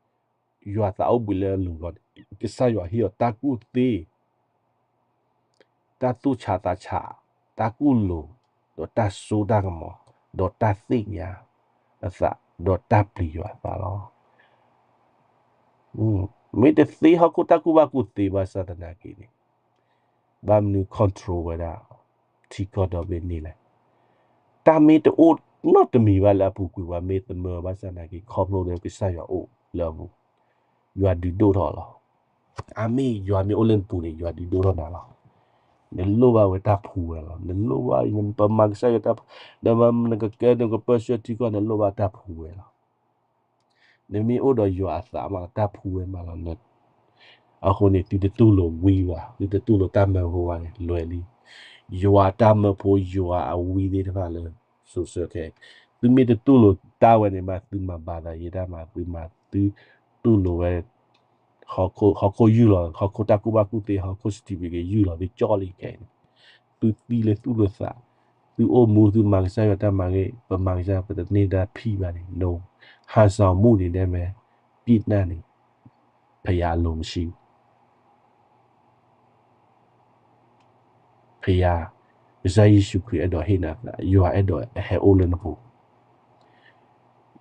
ယွၤအသးအိၣ်ဘှံးလၢအလိၤလီၤ. ကစၢ်ယွၤဟ့ၣ်အီၤတၢ်ကူၣ်သ့ တၢ်သူၣ်ဆးသးဆး, တၢ်ကူၣ်လိၤ, ဒီးတၢ်စိတၢ်ကမီၤ, ဒီးတၢ်သ့ၣ်ညါအသး, ဒီးတၢ်ပျံၤယွၤအသးလီၤ. မ့ၢ်တသ့ဟီၣ်ခိၣ်တၢ်ကူၣ်ဘၣ်ကူၣ်သ့ဘၣ်ဆၣ်သနာ်က့န့ၣ်, ဘၣ်မနုၤ control ဝဲဒၣ် ထံကီၢ်ဒီဘ့ၣ်န့ၣ်လဲၣ်. တၢ်မ့ၢ်တအိၣ်နီတမံၤဘၣ်လၢအပူၤကွံာ် ပှၤမ့ၢ်သမၢဘၣ်ဆၣ်သနာ်က့ ခီဖျိလၢကစၢ်ယွၤအိၣ်လၢအပူၤ, ယွၤဒုးဒိၣ်ထီၣ်လီၤ. အၤမ့ၣ်. ယွၤမ့ၢ်အိၣ်လၢနပူၤန့ၣ် ယွၤဒုးဒိၣ်ထီၣ်နၤလီၤ. နလိၣ်ဘၣ်ဝဲတၢ်ဖှူဝဲလီၤ. နလိၣ်ဘၣ် ပမၤကစၢ်ယွၤတၢ်, နကကဲ နကပၢဆှၢထံကီၢ် နလိၣ်ဘၣ်တၢ်ဖှူဝဲလီၤ. နမ့ၢ်အိၣ်ဒီးယွၤအသးမး တၢ်ဖှူဝဲမးလီၤ. အဃိန့ၣ် သုတတူၢ်လိာ်ဝံဘၣ်, သုတတူၢ်လိာ်တၢ်မၢဖိဘၣ်န့ၣ် လွဲၤလံ. ယွၤတၢ်မၢဖိ ယွၤအဝံသ့ၣ်တဖၣ်လၢ စိၤဆၢခဲ, သုမ့ၢ်တတူၢ်လိာ်တၢ်ဝဲန့ၣ်ဘၣ် သုမၤဘၣ်သးယဲတၢ်မၤ သုမၤသုတူၢ်လိာ်ဝဲ ဟီၣ်ခိၣ်ယုၢ်လီၤ, ဟီၣ်ခိၣ်တၢ်ကူၣ်ဘၣ်ကူၣ်သ့ ဟီၣ်ခိၣ် certificate ယုၢ်လီၤသုကၠီလံခဲအံၤန့ၣ်, သုသံလၢသူၣ်လၢသး, သုအိၣ်မူသုမၤကစၢ်ယွၤတၢ်မၤဂ့ၤ, ပမၤကစၢ်ပတန့ၢ်တၢ်ဖံးဘၣ်န့ၣ်, no, ဟန်ဆောင်မှု န့ၣ် ဒဲမဲ ပံၣ်နၢ်န့ၣ် ဖယၤအလိၤမဆှံ ဖယၤ, ကစၢ်ယ့ၣ်ၡူးခရံာ်အဲၣ်ဒိးဟ့ၣ်နၤသး, ယွၤအဲၣ်ဒိးဟဲအိၣ်လၢနပူ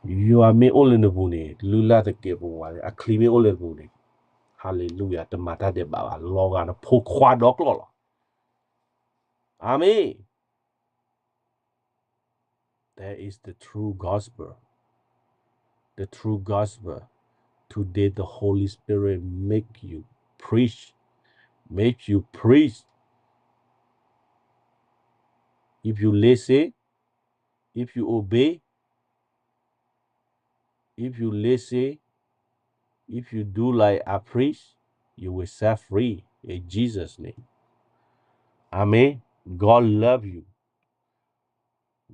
ၤ, ယွၤမ့ၢ်အိၣ်လၢနပူၤန့ၣ် လုၢ်လၢ်သကဲးပဝးန့ၣ် အချံမ့ၢ်အိၣ်လၢနပူၤန့ၣ်, ဟါလ့လူယၤ, တမၤတၢ်ဒဲးဘးဘၣ်, လီၤဂာ်နဖိခွါဒီကျီၢ်လီၤ. အၤမ့ၣ်. That is the true gospel. The true gospel. Today the Holy Spirit make you preach. Make you preach. If you listen, if you obey, if you listen, if you do like I preach, you will set free in Jesus' name. Amen. God love you.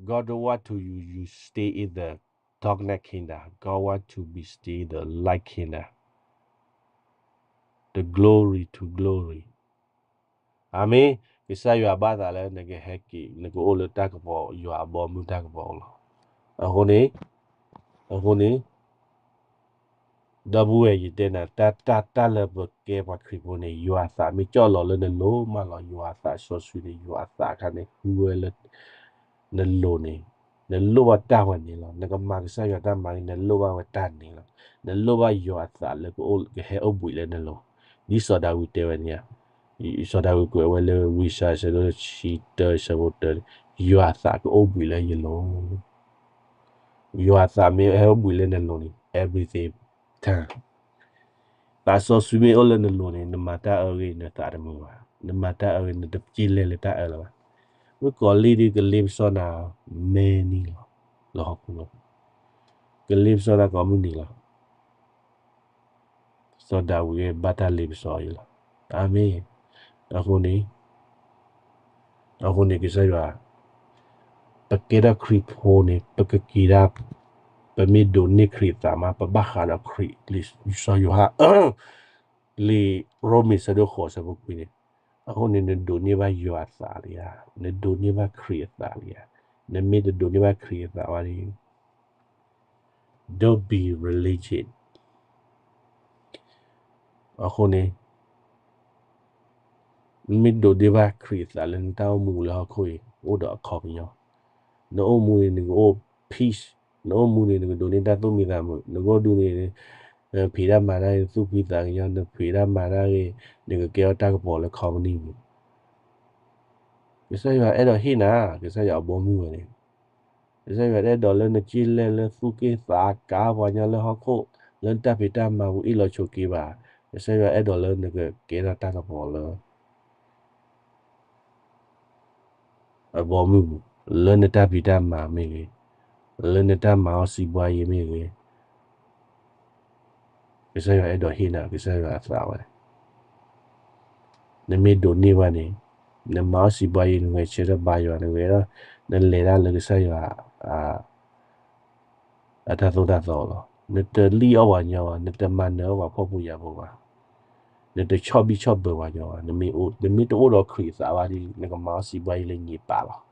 God don't want to you, you stay in the darkness kingdom. God want to be stay in the light kingdom. The glory to glory. Amen. ကစၢ်ယွၤဘၣ်သးလၢနကဟဲက့ၤ နကအိၣ်လၢတၢ်ကပီၤ ယွၤအဘီမုၢ်တၢ်ကပီၤလီၤ. အဃိန့ၣ်, အဃိန့ၣ် ဒီပုၢ်ဝဲၢ် ယတဲနၤ တၢ် တၢ် တၢ်လၢပကဲပှၤခရံာ်ဖိန့ၣ် ယွၤအသးမ့ၢ်ကၠီၣ်လီၤလၢနလိၤမးလီၤ, ယွၤအသးစီဆှံန့ၣ် ယွၤအသးအခါန့ၣ် ဃုဝဲလၢ နလိၤန့ၣ်, နလိၣ်ဘၣ်တၢ်ဝဲန့ၣ်လီၤ. နကမၤကစၢ်ယွၤတၢ်မၤန့ၣ် နလိၣ်ဘၣ်ဝဲတၢ်န့ၣ်လီၤ. နလိၣ်ဘၣ်ယွၤအသးလၢကအိၣ် ကဟဲအိၣ်ဘှံးလၢနလိၤ. ဒ်စီၤဒၤဝံးတဲဝဲန့ၣ်ဧါ, စီၤဒၤဝံးကွဲးဝဲလၢဝံယၡါယၤ အဆၢဒိၣ်တဆံတၢ အဆၢဖိတၢန့ၣ်, ယွၤအသးကအိၣ်ဘှံးလၢယလိၤ ယွၤအသးမ့ၢ်ဟဲအိၣ်ဘှံးလၢနလိၤန့ၣ် everything turn. သးစီဆှံမ့ၢ်အိၣ်လၢနလိၤန့ၣ် နမၤတၢ်အၢဂ့ၤ နသးတမုာ်ဘၣ်. နမၤတၢ်အၢဂ့ၤ နတစ့လဲၢ်လၢတၢ်အၢလၢၤဘၣ်. မုၣ်ကီၤလံၢ်ဒုးကလ့ပစီနၤ မဲနံၤလီၤ, လၢဟီၣ်ခိၣ်လီၤ. ကလ့ပစီနၤကိးမုၢ်နံၤလီၤ. စီၤဒၤဝံးဘၣ်တၢ်လ့ပစီအံၤလီၤ. အၤမ့ၣ်. အဃိန့ၣ်, အဃိန့ၣ်ကစၢ်ယွၤ, ပကဲထီၣ်ခရံာ်ဖိန့ၣ် ပကက့ၤဒၣ်, ပမ့ၢ်ဒိးန့ၢ်ခရံာ်အသးမး ပဘၣ်ဃးဒီးခရံာ်, လံာ်စီၤယိၤဟၣ်, လံာ်ရိမ့ၤ အဆၢဒိၣ်ဃိး အဆၢဖိခွံန့ၣ်, အဃိန့ၣ် နဒိးန့ၢ်ဘၣ်ယွၤအသးလံဧါ, နဒိးန့ၢ်ဘၣ်ခရံာ်အသးလံဧါ, နမ့ၢ်တဒိးန့ၢ်ဘၣ်ခရံာ်အသးဘၣ်န့ၣ် Don't be religious. အဃိန့ၣ်, နမ့ၢ်ဒိးန့ၢ်ဘၣ်ခရံာ်အသးလၢနတၢ်အိၣ်မူလၢဟီၣ်ခိၣ်အံၤ အိၣ်ဒီးအခီပညီ, နအိၣ်မူန့ၣ် နကအိၣ် peace, နအိၣ်မူန့ၣ် နကဒိးန့ၢ်တၢ်သူၣ်မံသးမုာ်, နကအိၣ်ဒုန့ၣ် ဖံးတၢ်မၤတၢ် သူၣ်ဖှံသးညီ, နဖံးတၢ်မၤတၢ်ဂ့ၤ, နကကဲထီၣ်တၢ်ကပီၤလၢ company ပူၤ ကစၢ်ယွၤအဲၣ်ဒိးဟ့ၣ်နၤ, ကစၢ်ယွၤအဘီမုၢ်ဝဲန့ၣ်, ကစၢ်ယွၤအဲၣ်ဒိးလၢနစ့လဲၢ်လၢသူၣ်က့ၣ်သးကါပှၤကညီလၢဟီၣ်ခိၣ်, လၢနတၢ်ဖံးတၢ်မၤပူၤအ့ၣ်လိာ်ဆိးက့ဘၣ်, ကစၢ်ယွၤအဲၣ်ဒိးလၢနကကဲထီၣ်တၢ်ကပီၤလၢ အဘီမုၢ်ပူၤ, လၢနတၢ်ဖံးတၢ်မၤမ့ၢ်ဂ့ၤ, လၢနတၢ်မၤအီၣ်စံးဘှါယံၤမ့ၢ်ဂ့ၤ, ကစၢ်ယွၤအဲၣ်ဒိးဟ့ၣ်နၤ ကစၢ်ယွၤအသးဝဲ, နမ့ၢ်ဒိးန့ၢ်ဘၣ်န့ၣ်, နမၤအီၣ်စံးဘှါယံၤ နဂဲၤဆၢထၢၣ်ဘါယွၤ နဂဲၤဒီး, နလဲၤတၢ်လၢကစၢ်ယွၤ အတၢ်သိၣ်တၢ်သီလီၤ. နတလံၣ်အီၣ်ပှၤကညီဘၣ်, နတမၤနၢၤအီၣ်ပှၤဖှီၣ်ဖိယာ်ဖိဘၣ်, နတဆီၣ်ဘံၣ်ဆီၣ်ဘၢပှၤကညီဘၣ်, နမ့ၢ်အိၣ်, နမ့ၢ်တအိၣ်ဒီးခရံာ်အသးဘၣ်ဒီး နကမၤအီၣ်စံးဘှါယံၤလၢညံးပာ်လီၤ.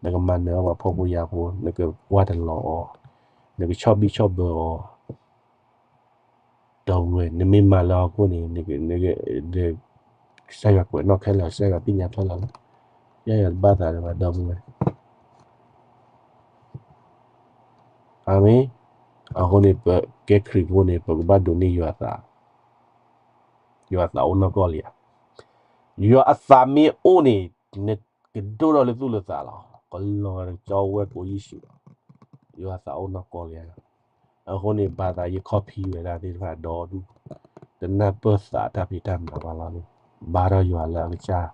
နကမၤနၢၤအီၣ်ပှၤဖှီၣ်ဖိယာ်ဖိ, နကကွၢ်တလီၤအီၤ, နကဆီၣ်ဘံၣ်ဆီၣ်ဘၢအီၤ ဒီပုၢ်ဝဲၢ်, နမ့ၢ်မၤလၢဟီၣ်ခိၣ်န့ၣ်, ကစၢ်ယွၤကွဲးနီၣ်ခဲလၢာ်, ကစၢ်ယွၤသ့ၣ်ညါခဲလၢာ်လီၤ. ကစၢ်ယွၤတဘၣ်သးလၢၤဘၣ် ဒီပုၢ်ဝဲၢ်. အၤမ့ၣ်. အဃိန့ၣ် ပကဲခရံာ်ဖိန့ၣ် ပကဘၣ်ဒိးန့ၢ်ယွၤအသး, ယွၤအသးအိၣ်နီၢ်ကီၢ်လံဧါ. ယွၤအသးမ့ၢ်အိၣ်န့ၣ် နကဒိၣ်ထီၣ်လၢသူၣ်လၢသးလီၤ. ကလီၤဂာ်ကၠီဝဲၢ်ကိးယ့ၣ်ၡူး, ယွၤအသးအိၣ်နီၢ်ကီၢ်လံဧါ. အဃိန့ၣ် ဘၣ်သးယခီၣ်ဖံးဝဲဒၣ်သ့ၣ်တဖၣ်ဒီဒူၣ်, တနၢ်ပၢၢ်သးတၢ်ဖံးတၢ်မၤဘၣ်လီၤန့ၣ်, ဘါထီၣ်ယွၤလၢအကစၢ်,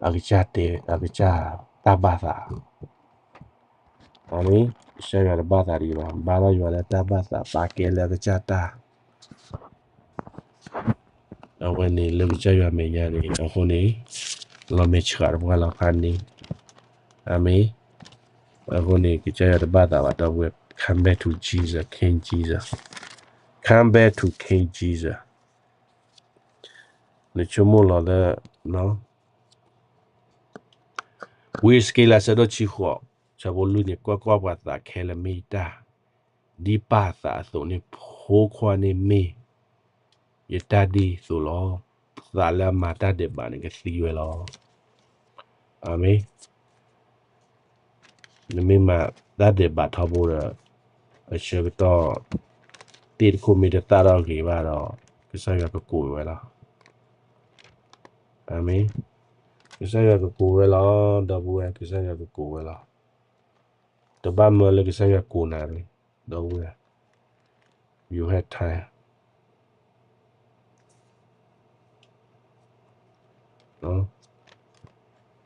အကစၢ်တဲ, အကစၢ်တၢ်ဘၣ်သး. အၤမ့ၣ်. ကစၢ်ယွၤတဘၣ်သးဒံးဘၣ်, ဘါထီၣ်ယွၤလၢတၢ်ဘၣ်သး ပာ်ကဲလၢအကစၢ်တၢ် အဝဲန့ၣ်လၢကစၢ်ယွၤမဲာ်ညါန့ၣ် အဃိန့ၣ် လီၤမဲာ်ဆှးတပှၢ်လီၤဖးန့ၣ်, အၤမ့ၣ်. အဃိန့ၣ် ကစၢ်ယွၤတဘၣ်သးဘၣ် ဒီပုၢ်ဝဲၢ်, come back to Jesus, King Jesus, come back to King Jesus. နဆိကမိၣ်လီၤလၢ ဝံယစက့လး အဆၢဒိၣ်တဆံဃိး အဆၢဖိလွံၢ်န့ၣ်, ကွၢ်ကွၢ်, ပှၤသးခဲလၢာ်မ့ၢ်ယတၢ်ဒ်ပၢ်အသးအသိးန့ၣ်, ဖိခွါန့ၣ်မ့ၢ်ယတၢ်ဒ်သိးလီၤ. သးလၢအမၤတၢ်ဒဲးဘးန့ၣ် ကသံဝဲလီၤ. အၤမ့ၣ်. နမ့ၢ်မၤတၢ်ဒဲးဘးထီဘိဒီး အဆၢကတီၢ် သ့ၣ်တခိၣ်မ့ၢ်တသၣ်ထီၣ်ဂ့ၤဘၣ်ဒီး ကစၢ်ယွၤကကိးဝဲလီၤ. အၤမ့ၣ်. ကစၢ်ယွၤကကိးဝဲလီၤ, ဒီပုၢ်ဝဲၢ်, ကစၢ်ယွၤကကိးဝဲလီၤ. တဘၣ်မၢလၢကစၢ်ယွၤကိးနၤတဂ့ၤ, ဒီပုၢ်ဝဲၢ်, you have time.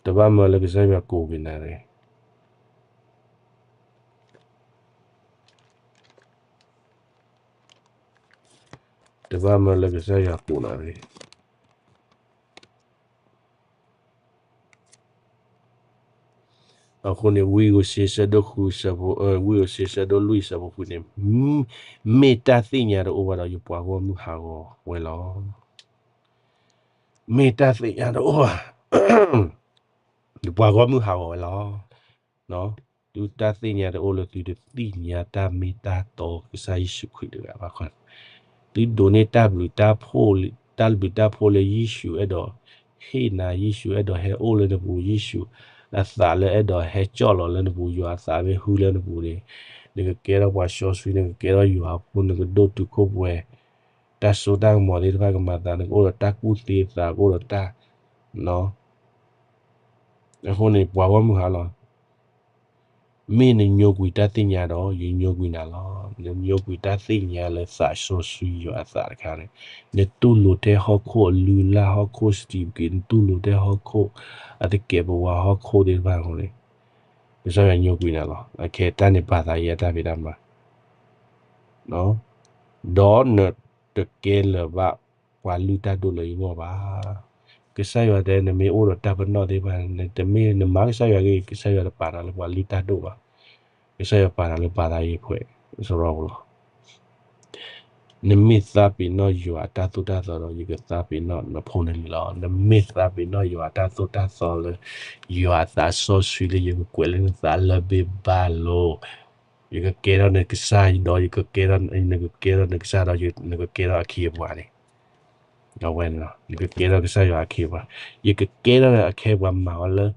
တဘၣ်မၢလၢကစၢ်ယွၤကိးက့ၤနၤတဂ့ၤ. တဘၣ်မၢလၢကစၢ်ယွၤကိးနၤတဂ့ၤ. အဃိန့ၣ် ဝံယိၤၡ့ ဆၢဒိၣ်ဃု ဆၢဖိ, ဝံယိၤၡ့ ဆၢဒိၣ်လွံၢ် ဆၢဖိဃုန့ၣ်, မ့ၢ်တၢ်သ့ၣ်ညါတအိၣ်ဘၣ်ဒီး ယပှၤဂီၢ်မုၢ်ဟးဂီၤဝဲလီၤ. မ့ၢ်တၢ်သ့ၣ်ညါတအိၣ်ဘၣ်, ယပှၤဂီၢ်မုၢ်ဟးဂီၤဝဲလီၤ. သုတၢ်သ့ၣ်ညါတအိၣ်လၢသုတသ့ၣ်ညါတၢ်မ့ၢ်တၢ်တီကစၢ်ယ့ၣ်ၡူးခရံာ်တဂၤဘၣ်ခီ, သုဒိးန့ၢ်တၢ်ဘျုးတၢ်ဖှိၣ်, တၢ်ဘျုးတၢ်ဖှိၣ်လၢယ့ၣ်ၡူးအဲၣ်ဒိးဟ့ၣ်နၤ, ယ့ၣ်ၡူးအဲၣ်ဒိးဟဲအိၣ်လၢနပူၤ, ယ့ၣ်ၡူးအသးလၢအဲၣ်ဒိးဟဲကၠီၣ်လီၤလၢနပူၤ, ယွၤအသးမ့ၢ်ဟူလၢနပူၤန့ၣ်, နကကဲထီၣ်ပှၤစီဆှံ, နကကဲထီၣ်ယွၤအဖိ, နကဒိၣ်တုာ်ခိၣ်ပှဲၤ, တၢ်စိတၢ်ကမီၤသ့ၣ်တဖၣ်ကမၤသး, နကအိၣ်ဒီးတၢ်ကူၣ်သ့သး, ကအိၣ်ဒီးတၢ် အဃိန့ၣ် ပှၤဂီၢ်မုၢ်ဟးလီၤ. မ့ၢ်နညိကွံာ်တၢ်သ့ၣ်ညါဒီး ယညိကွံာ်နၤလီၤ. နညိကွံာ်တၢ်သ့ၣ်ညါလၢသးစီဆှံယွၤအသးတခါန့ၣ်, နတူၢ်လိာ်ထဲဟီၣ်ခိၣ်အလုၢ်အလၢ်, ဟီၣ်ခိၣ် certificate, နတူၢ်လိာ်ထဲဟီၣ်ခိၣ်အသကဲးပဝးဟီၣ်ခိၣ်သ့ၣ်တဖၣ်အဃိန့ၣ်, ကစၢ်ယွၤညိကွံာ်နၤလီၤ. အခဲတၢ်န့ၣ် ပာ်သးယဲအတၢ်ဖံးတၢ်မၤ ဒီးနတကဲလၢၤဘၣ်ပှၤလုၢ်တၢ်ဒိၣ်လၢယဂီၢ်ဘၣ်. ကစၢ်ယွၤတဲ နမ့ၢ်အိၣ်ဒီးတၢ်ပနီၣ်သ့ၣ်တဖၣ်, နတမ့ၢ်နမၤကစၢ်ယွၤဂ့ၤ, ကစၢ်ယွၤတပာ်နၤလၢပှၤလုၢ်တၢ်ဒိၣ်ဘၣ်. ကစၢ်ယွၤပာ်နၤလၢပှၤသးဂ့ၤဖှဲး စရီပူၤလီၤ. နမ့ၢ်သးပ့ၤနီၣ်ယွၤအတၢ်သိၣ်တၢ်သီဒီး ယကသးပ့ၤနီၣ်နဖိနလံၤလီၤ. နမ့ၢ်သးပ့ၤနီၣ်ယွၤအတၢ်သိၣ်တၢ်သီလၢ ယွၤအသးစီဆှံလၢယကကွဲးလၢနသးလၢဘ့ၣ်ဘၣ်လိၤ, ယကကဲထီၣ်နကစၢ်ဒီး ယကကဲထီၣ်, နကကဲထီၣ်နကစၢ်ဒီး နကကဲထီၣ်အခ့အပှၤန့ၣ်, အဝဲန့ၣ်လီၤ. နကကဲထီၣ်ကစၢ်ယွၤအခ့အပှၤ, ယကကဲထီၣ်အခ့အပှၤမၤအီၤလၢ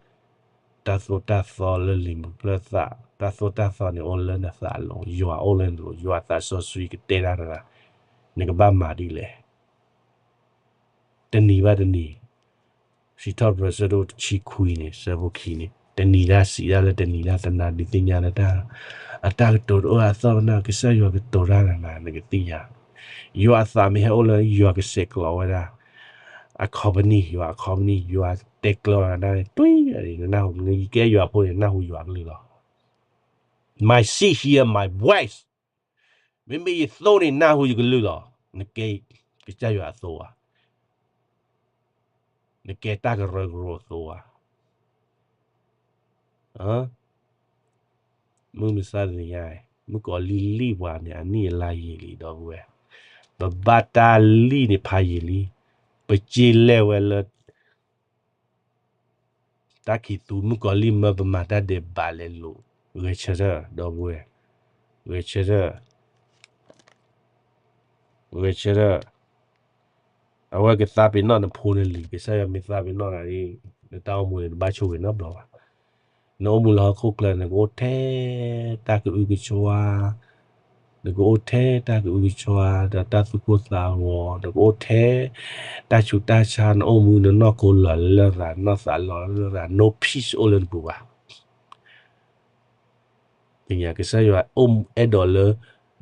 တၢ်သိၣ်တၢ်သီလၢလံာ်မုာ်ဖျၢၣ်သၣ်, တၢ်သိၣ်တၢ်သီန့ၣ်အိၣ်လၢနသးအလိၤ, ယွၤအိၣ်လၢနလိၤ, ယွၤသးစီဆှံကတဲတၢ်တဂၤ, နကဘၣ်မၤဒ်လဲၣ်. တနံၤဘၣ်တနံၤ, စံးထီၣ်ပတြၢၤ ဆၢဒိၣ်တဆံခွံန့ၣ်, ဆၢဖိခံန့ၣ်, တနံၤတၢ်စံးတၢ်လၢတနံၤတၢ်သနၤဒုးသ့ၣ်ညါလၢတၢ်, အတၢ်ကတိၤတအိၣ်အသီၣ်ပနၢ်, ကစၢ်ယွၤကတိၤတၢ်နၤ နကသ့ၣ်ညါ. ယွၤအသးမ့ၢ်ဟဲအိၣ်လၢ ယွၤကဆဲးကျိးဝဲဒၣ် အခီပနံၣ်, ယွၤအခီပနံၣ်, ယွၤတဲကျၢၤနၤန့ၣ် တွံၢ်, နနၢ်ဟူ, နကဲယွၤဖိန့ၣ် နနၢ်ဟူယွၤကလုၢ်လီၤ. My sheep hear my voice. မ့မ့ၢ်ယသိန့ၣ် နၢ်ဟူယကလုၢ်လီၤ. နကဲကစၢ်ယွၤအသိဧါ, နကဲတၢ်ကရၢကရိအသိဧါ. မုၢ်မဆါတနံၤညါ, မုၣ်ကီၤလံၢ်လံၢ်ပှၤန့ၣ် အနံၣ်အလါယံာ်လံ ဒီပုၢ်ဝဲၢ်, ပဘၣ်တၢ်လံၢ်န့ၣ်ဖးယံာ်လံ. ပစ့လဲၢ်ဝဲလၢ တၢ်ခံးသူ မုၣ်ကီၤလံၢ်မၢပမၤတၢ်ဒဲးဘးလဲၤလိာ်, ဂဲၤဆၢထၢၣ် ဒီပုၢ်ဝဲၢ်, ဂဲၤဆၢထၢၣ်, ဂဲၤဆၢထၢၣ်. အဝဲကသးပ့ၤနီၣ်နဖိနလံၤ, ကစၢ်ယွၤမ့ၢ်သးပ့ၤနီၣ်နၤ, နတၢ်အိၣ်မူန့ၣ် တဘၣ်ဆိၣ်ဂ့ၤနီတဘျီဘၣ်. နအိၣ်မူလၢဟီၣ်ခိၣ်ချၢန့ၣ် နကအိၣ်ထဲတၢ်ကအုကစွါ, နကအိၣ်ထဲတၢ်ကအုကစွါ ဒီးတၢ်သူၣ်ကိၢ်သးဂီၤ, နကအိၣ်ထဲတၢ်ဆူးတၢ်ဆါ, နအိၣ်မူနနီၢ်ခိလီၤလၢလရာ်, နီၢ်သးလီၤလၢလရာ်, no peace အိၣ်လၢနပူၤဘၣ်. သ့ၣ်ညါကစၢ်ယွၤအဲၣ်ဒိးလၢ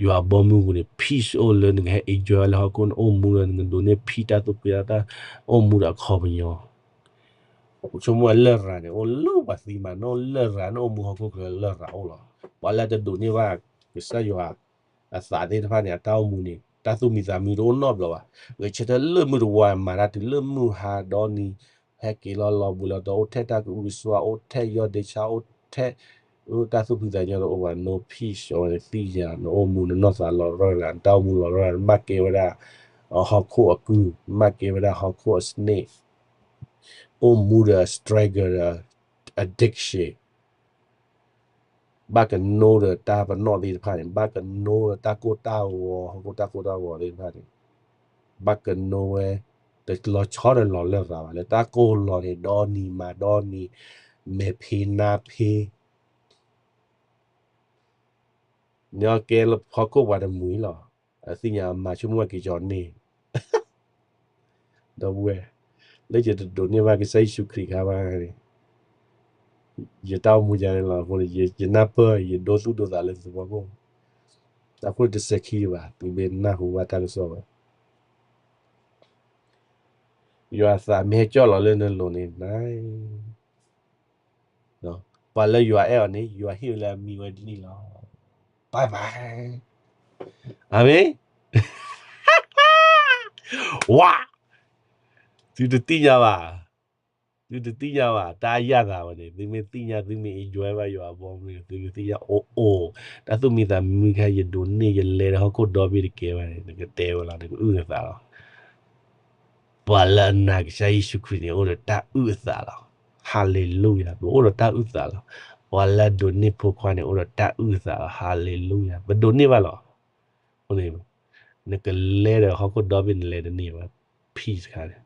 ယွၤအဘီမုၢ်ပူၤန့ၣ် peace အိၣ်လၢနကဟဲ enjoy လၢဟီၣ်ခိၣ်, နအိၣ်မူလၢနကဒိးန့ၢ် peace တၢ်သူၣ်ဖှံသးညီ, အိၣ်မူဒီးအခီပညီ. ဆိကမိၣ်လရာ်န့ၣ် အိၣ်လၢပှၤသံမး, နအိၣ်လရာ်, နအိၣ်မူဟီၣ်ခိၣ်ချၢလရာ်အိၣ်လီၤ. ပှၤလၢတဒိးန့ၢ်ဘၣ် ကစၢ်ယွၤအသးသ့ၣ်တဖၣ်န့ၣ် အတၢ်အိၣ်မူန့ၣ် တၢ်သူၣ်မံသးမံတအိၣ်နီတဘျီဘၣ်. ဂဲၤဆၢထၢၣ်လၢမုၢ်တဝါမၤတၢ်တုၤလၢမုၢ်ဟါဒီနံၤ, ဟဲက့ၤလီၤလီၤဘှံးလီၤတီၤ အိၣ်ထဲတၢ်ကအုကစွါ အိၣ်ထဲယီၢ်ဒ့ဆါ အိၣ်ထဲ တၢ်သူၣ်ဖှံသးညီတအိၣ်ဘၣ် no peace အဝဲန့ၣ်သ့ၣ်ညါ နအိၣ်မူနနီၢ်သးလီၤရၢၢ်လၢ နတၢ်အိၣ်မူလီၤရၢၢ် နဘၣ်ကဲဝဲဒၣ် ဟီၣ်ခိၣ်အကုၢ် နဘၣ်ကဲဝဲဒၣ်ဟီၣ်ခိၣ်အ snake အိၣ်မူဒီး struggle ဒီး addiction ဘၣ်ကနိဒီးတၢ်ပနီၣ်သ့ၣ်တဖၣ်န့ၣ် ဘၣ်ကနိဒီးတၢ်ကိၢ်တၢ်ဂီၤ ဟီၣ်ခိၣ်တၢ်ကိၢ်တၢ်ဂီၤသ့ၣ်တဖၣ်န့ၣ် ဘၣ်ကနိဝဲ တလီၤဆီတလီၤလၢာ်သးဘၣ် လၢတၢ်ကိၢ်လီၤန့ၣ် ဒီနံၤမၤဒီနံၤ မဲာ်ဖံးနါဖံး န့ၣ်ကဲလၢဟီၣ်ခိၣ်ပှၤတမှံၤလီၤ. အသ့ၣ်ညါအမၤဆိကမိၣ်ဝဲက့ၤကၠီၤန့ၣ် ဒီပုၢ်ဝဲၢ် လၢယတဒိးန့ၢ်ဘၣ်ကစၢ်ယ့ၣ်ၡူးခရံာ်ခါဘၣ်န့ၣ် ယတၢ်အိၣ်မူယၤန့ၣ်လီၤ. အဃိန့ၣ် ယနၢ်ပၢၢ် ယဒိသူၣ်ဒိသးလၢသုဖီခိၣ် အဃိန့ၣ်တစဲးခံဒံးဘၣ် သုမ့ၢ်နၢ်ဟူဘၣ်တၢ်ကစီၣ်ဝဲ ယွၤအသးမ့ၢ်ဟဲကၠီၣ်လီၤလၢနလိၤန့ၣ် န ပှၤလၢယွၤအဲၣ်အီၤန့ၣ် ယွၤဟ့ၣ်ဝဲလၢအမံဝဲဒ်န့ၣ်လီၤ. ဘၣ်ဘၣ် အၤမ့ၣ် ဝါ သုတသ့ၣ်ညါဘၣ်, သုတသ့ၣ်ညါဘၣ် တၢ်အယၣ်သးဝဲန့ၣ် သုမ့ၢ်သ့ၣ်ညါ သုမ့ၢ် enjoy ဘၣ်ယွၤအဘီအမုၢ်န့ၣ် သုကသ့ၣ်ညါအိၣ်အိၣ် တၢ်သူၣ်မံသးမံခါ ယဒိးန့ၢ် ယလဲၤဒီးဟီၣ်ခိၣ်ဒီဘ့ၣ်တကဲဘၣ်န့ၣ် နကတဲဝဲလီၤ နကအုၣ်နသးလီၤ. ပှၤလၢအနာ်ကစၢ်ယ့ၣ်ၡူးခရံာ်န့ၣ် အိၣ်ဒီးတၢ်အုၣ်အသးလီၤ. ဟါလ့လူယၤ ပအိၣ်ဒီးတၢ်အုၣ်သးလီၤ. ပှၤလၢအဒိးန့ၢ်ဖိခွါန့ၣ် အိၣ်ဒီးတၢ်အုၣ်အသးလီၤ. ဟါလ့လူယၤ ပဒိးန့ၢ်ဘၣ်လီၤ. အဃိန့ၣ် နကလဲဒီးဟီၣ်ခိၣ်ဒီဘ့ၣ် နလဲၤတန့ၢ်ဘၣ် peace တခါန့ၣ်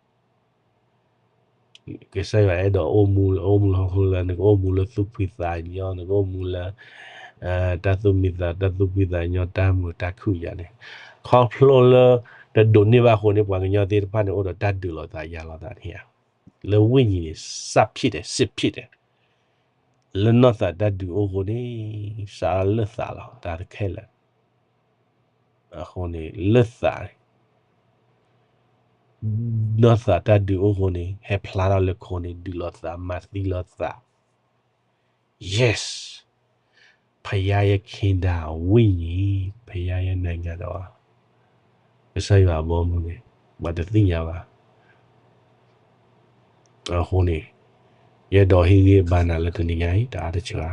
ကစၢ်ယွၤအဲၣ်ဒိးအိၣ်မူ အိၣ်မူလၢဟီၣ်ခိၣ်လၢ နကအိၣ်မူလၢသူၣ်ဖှံသးညီ နကအိၣ်မူလၢ တၢ်သူၣ်မံသး တၢ်သူၣ်ဖှံသးညီ တၢ်မုာ်တၢ်ခုၣ်ယၤန့ၣ် ခီဖျိလၢ တဒိးန့ၢ်ဘၣ်အဃိန့ၣ် ပှၤကညီသ့ၣ်တဖၣ်န့ၣ် အိၣ်ဒီးတၢ်ဒုးလိာ်သးယၤလိာ်သးန့ၣ်ဧါ လၢဝိညာဉ်န့ၣ် စဖြစ်တယ် စစ်ဖြစ်တယ် လၢနီၢ်သးတၢ်ဒုးအိၣ်အဃိန့ၣ် စးလၢသးလီၤ တၢ်တခဲလၢာ် အဃိန့ၣ် လၢသး နီၢ်သးတၢ်ဒုးအိၣ်အဃိန့ၣ် ဟဲဖျါထီၣ်လၢခိန့ၣ် ဒုးလိာ်သး မၤသံလိာ်သး yes ဖယါယဲခ့ဒါ ဝိညာဉ် ဖယါယဲနၤညါဒီး ကစၢ်ယွၤအဘီအမုၢ်န့ၣ် ပှၤတသ့ၣ်ညါဘၣ် အဃိန့ၣ် ယအဲၣ်ဒိးဟ့ၣ်ဂံၢ်ဘါနၤလၢတနံၤညါအံၤ တအါတစှၤ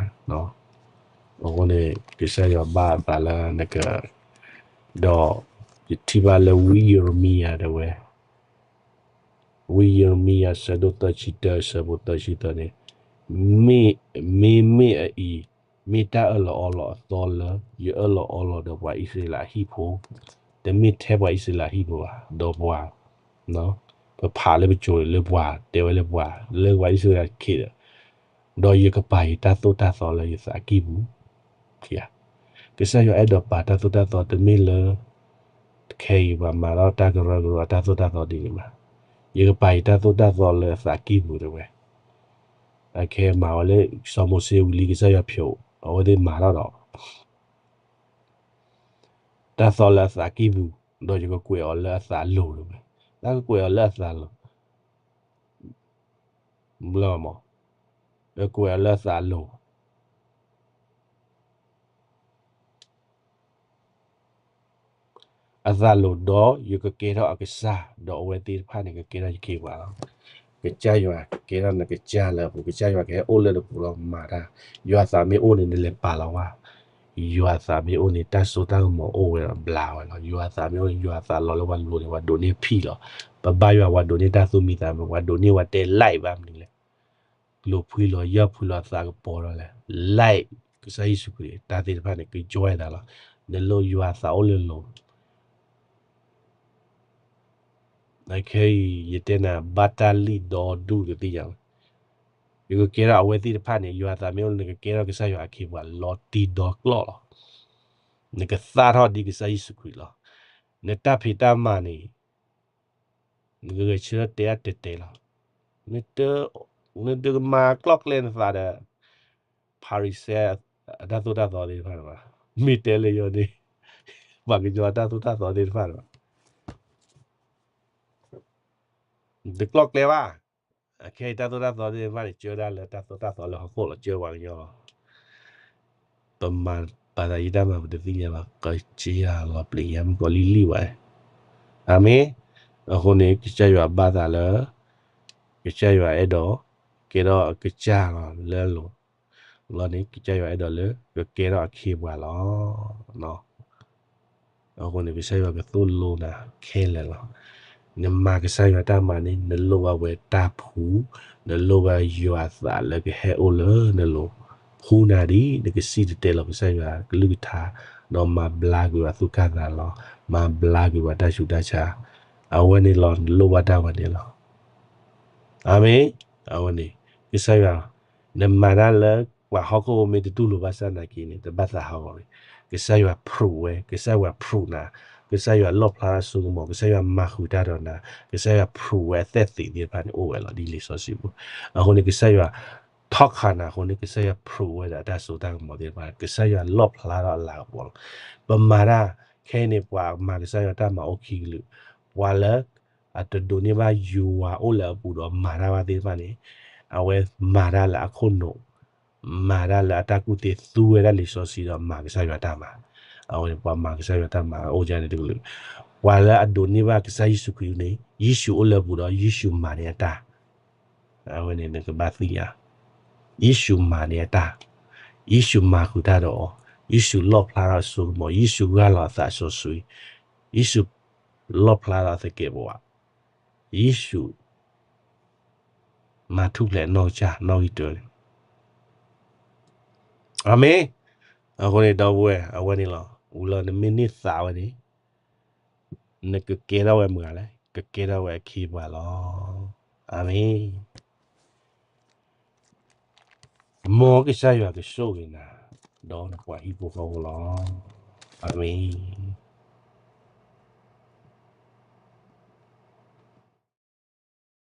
အဃိန့ၣ် ကစၢ်ယွၤဘၣ်အသးလၢနက ဒီး ယထံၣ်ဘၣ်လၢဝံယံးရမံယၤတဲဝဲ ဝံယံးရမံယၤ ဆၢဒိၣ်သၢဆံတၢ ဆၢဖိသၢဆံသၢန့ၣ် မ့မ့ၢ်အအံၤ မ့ၢ်တၢ်အၢၣ်လီၤအီလီၤအသီလၢ ယအၢၣ်လီၤအီလီၤဒီးပှၤအံၣ်စရ့လးအဟံၣ်ဖိ, တမ့ၢ်ထဲပှၤအံၣ်စရ့လးအဟံၣ်ဖိဘၣ်, ဒီးပှၤ ပဖးလၢပစိၤလၢပှၤ တဲဝဲလၢပှၤ လၢပှၤအံၣ်စရ့လးတခ့ဒီး, ဒီးယကပာ်ယတၢ်သိၣ်တၢ်သီလၢယသးကံၢ်ပူၤ, ကစၢ်ယွၤအဲၣ်ဒိးပာ်တၢ်သိၣ်တၢ်သီတမ့ၢ်လၢ ခဲအံၤပှၤမၤထီၣ်တၢ်ကရၢကရိအတၢ်သိၣ်တၢ်သီဒ်န့ၣ်ဘၣ်. ယကပာ်ယတၢ်သိၣ်တၢ်သီလၢအသးကံၢ်ပူၤတဲဝဲ. အခဲမၤဝဲလၢစီၤမိၤၡ့ဝံၤလံ ကစၢ်ယွၤဖျိး အဝဲသ့ၣ်မၤထီၣ်ဒီး တၢ်သီလၢအသးကံၢ်ပူၤ, ဒီးယကကွဲးအီၤလၢအသးအလိၤတဲဝဲ. တၢ်ကကွဲးအီၤလၢအသးအလိၤ ဘျီမး, ယကကွဲးအီၤလၢအသးအလိၤ အသးလိၤဒီး ယကကဲထီၣ်အကစၢ်, ဒီးအဝဲသ့ၣ်တဖၣ်န့ၣ် ကကဲထီၣ်ယခ့ပှၤလီၤ. ကစၢ်ယွၤကကဲထီၣ်နကစၢ်လၢအပူၤ, ကစၢ်ယွၤကဟဲအိၣ်လၢနပူၤလီၤ မၤတၢ်, ယွၤသးမ့ၢ်အိၣ်န့ၣ် နလဲၤပာ်လီၤဝဲ, ယွၤသးမ့ၢ်အိၣ်န့ၣ် တၢ်စိတၢ်ကမီၤအိၣ်ဝဲဒီးဘျါဝဲလီၤ. ယွၤသးမ့ၢ်အိၣ်န့ၣ် ယွၤသးလီၤလၢပှၤလိၤန့ၣ် ပှၤဒိးန့ၢ်ဖံးလီၤ. ပဘါယွၤ ပှၤဒိးန့ၢ်တၢ်သူၣ်မံသးမုာ်, ပှၤဒိးန့ၢ်ဝဲတဲ like ဘၣ်မနုၤလဲၣ် လိာ်ဖှံလီၤယၢၢ်ဖှံလီၤအသးကပီၤဒီးလဲၣ်, like ကစၢ်ယ့ၣ်ၡူးခရံာ် တၢ်သ့ၣ်တဖၣ်န့ၣ် က joy သးလီၤ. နလိၣ်ယွၤသးအိၣ်လၢလိၤ, ခဲအံၤ ယတဲနၤ ဘၣ်တၢ်လံၣ်ဒီဒူၣ်တသ့ၣ်ညါလီၤ. ယကကဲထီၣ်အဝဲသ့ၣ်တဖၣ်န့ၣ် ယွၤသးမ့ၢ်အိၣ်န့ၣ် နကကဲထီၣ်ကစၢ်ယွၤအခ့အပှၤလီၤတံၢ်ဒီကျီၢ်လီၤ. နကသၣ်ထီၣ်ဒ်ကစၢ်ယ့ၣ်ၡူးခရံာ်လီၤ. နတၢ်ဖံးတၢ်မၤန့ၣ် နကဂဲၤဆၢထၢၣ်တဲအါတဲာ်တဲာ်လီၤ. နတကမၤကျီၢ်ကျဲနသးဒီး ဖၤရံၤၡဲ အတၢ်သိၣ်တၢ်သီသ့ၣ်တဖၣ်ဘၣ်. မ့ၢ်တဲလၢယိၤန့ၣ် ပှၤကညီအတၢ်သိၣ်တၢ်သီသ့ၣ်တဖၣ်ဘၣ်. နတကျီၢ်ကျဲဘၣ်. အခဲအံၤတၢ်သိၣ်တၢ်သီသ့ၣ်တဖၣ်န့ၣ် ကၢဒၣ်လၢတၢ်သိၣ်တၢ်သီလၢဟီၣ်ခိၣ်လီၤ, ကၢပှၤကညီလီၤ. ပမၤ ဘၣ်သးယတၢ်မၤပတသ့ၣ်ညါဘၣ်, ကစၢ်ယွၤလီၤပျံၤယၤမုၣ်ကီၤလံၢ်လံၢ်ဝဲ, အၤမ့ၣ်. အဃိန့ၣ် ကစၢ်ယွၤဘၣ်သးလၢ ကစၢ်ယွၤအဲၣ်ဒိး ကဲထီၣ်အကစၢ်လီၤလၢအလိၤ, လီၤန့ၣ် ကစၢ်ယွၤအဲၣ်ဒိးလၢ ကကဲထီၣ်အခ့အပှၤလီၤ. အဃိန့ၣ် ကစၢ်ယွၤကသိၣ်လိနၤခဲလၢာ်လီၤ. နမၤကစၢ်ယွၤတၢ်မၤန့ၣ် နလိၣ်ဘၣ်ဝဲတၢ်ဖှူ, နလိၣ်ဘၣ်ယွၤအသးလၢကဟဲအိၣ်လၢနလိၤ, ဖှူနၤဒ် နကစံၣ်တဲၤတဲလီၤကစၢ်ယွၤကလုၢ်ကထါ, ဒီးမၤဘျါကွံာ်ဘၣ်သူၣ်ကၢ်သးလီၤ, မၤဘျါကွံာ်ဘၣ်တၢ်ဆူးတၢ်ဆါ, အဝဲန့ၣ်လီၤ နလိၣ်ဘၣ်တၢ်ဝဲန့ၣ်လီၤ. အၤမ့ၣ်. အဝဲန့ၣ် ကစၢ်ယွၤ နမၤတၢ်လၢပှၤဟီၣ်ခိၣ်ဖိမ့ၢ်တတူၢ်လိာ်ဘၣ်ဆၣ်သနာ်က့န့ၣ် တဘၣ်သးဟးဂီၤဘၣ်. ကစၢ်ယွၤ prove ဝဲ, ကစၢ်ယွၤ prove နၤ, ကစၢ်ယွၤလီၣ်ဖျါထီၣ်အစိကမီၤ, ကစၢ်ယွၤမၤဃုာ်တၢ်ဒီးနၤ, ကစၢ်ယွၤ prove ဝဲအသက်သေသ့ၣ်တဖၣ်န့ၣ်အိၣ်ဝဲလီၤ ဒ်လံာ်စီဆှံပူၤ. အဃိန့ၣ် ကစၢ်ယွၤ ထီၣ်ခးနၤအဃိန့ၣ် ကစၢ်ယွၤ prove ဝဲဒၣ်တၢ်စိတၢ်ကမီၤသ့ၣ်တဖၣ်, ကစၢ်ယွၤလီၣ်ဖျါထီၣ်အလၤကပီၤလီၤ. ပမၤတၢ် ခဲအံၤန့ၣ် ပှၤမၤကစၢ်ယွၤတၢ်မၤအိၣ်ခံကလုာ်, ပှၤလၢ အတဒိးန့ၢ်ဘၣ်ယွၤအိၣ်လၢအပူၤဒီးမၤတၢ်ဘၣ်သ့ၣ်တဖၣ်န့ၣ်, အဝဲမၤတၢ်လၢအခိၣ်နူာ်, မၤတၢ်လၢအတၢ်ကူၣ်သ့, သူဝဲဒၣ်လံာ်စီဆှံဒီးမၤကစၢ်ယွၤတၢ်မၤ. အဝဲန့ၣ် ပှၤမၤကစၢ်ယွၤတၢ်မၤအိၣ်ဒ်န့ၣ်တကလုာ်, ပှၤလၢအဒိးန့ၢ်ဘၣ်ကစၢ်ယ့ၣ်ၡူးခရံာ်န့ၣ် ယ့ၣ်ၡူးအိၣ်လၢအပူၤဒီးယ့ၣ်ၡူးမၤန့ၢ်အတၢ် အဝဲန့ၣ်နကဘၣ်သ့ၣ်ညါ, ယ့ၣ်ၡူးမၤန့ၢ်အတၢ်, ယ့ၣ်ၡူးမၤဃုာ်တၢ်ဒီးအီၤ, ယ့ၣ်ၡူးလီၣ်ဖျါထီၣ်အစိကမီၤ, ယ့ၣ်ၡူးဂၢ်လီၤအသးစီဆှံ, ယ့ၣ်ၡူးလီၣ်ဖျါထီၣ်သကဲးပဝး, ယ့ၣ်ၡူး မၤထူၣ်ဖျဲးနီၢ်ကစၢ်နီၣ်ဂံၢ်တၢန့ၣ်, အၤမ့ၣ်. အဃိန့ၣ် ဒီပုၢ်ဝဲၢ် အဝဲန့ၣ်လီၤ, ဝံၤလီၤနမ့ၢ်န့ၢ်သးဝဲန့ၣ် နကကဲထီၣ်ဝဲမတၤလဲၣ်, ကကဲထီၣ်ဝဲအခ့အပှၤလီၤ. အၤမ့ၣ်. မ်ကစၢ်ယွၤကဆိၣ်ဂ့ၤနၤ, ဒီးနပှၤဟံၣ်ဖိဃီဖိလီၤ. အၤမ့ၣ်.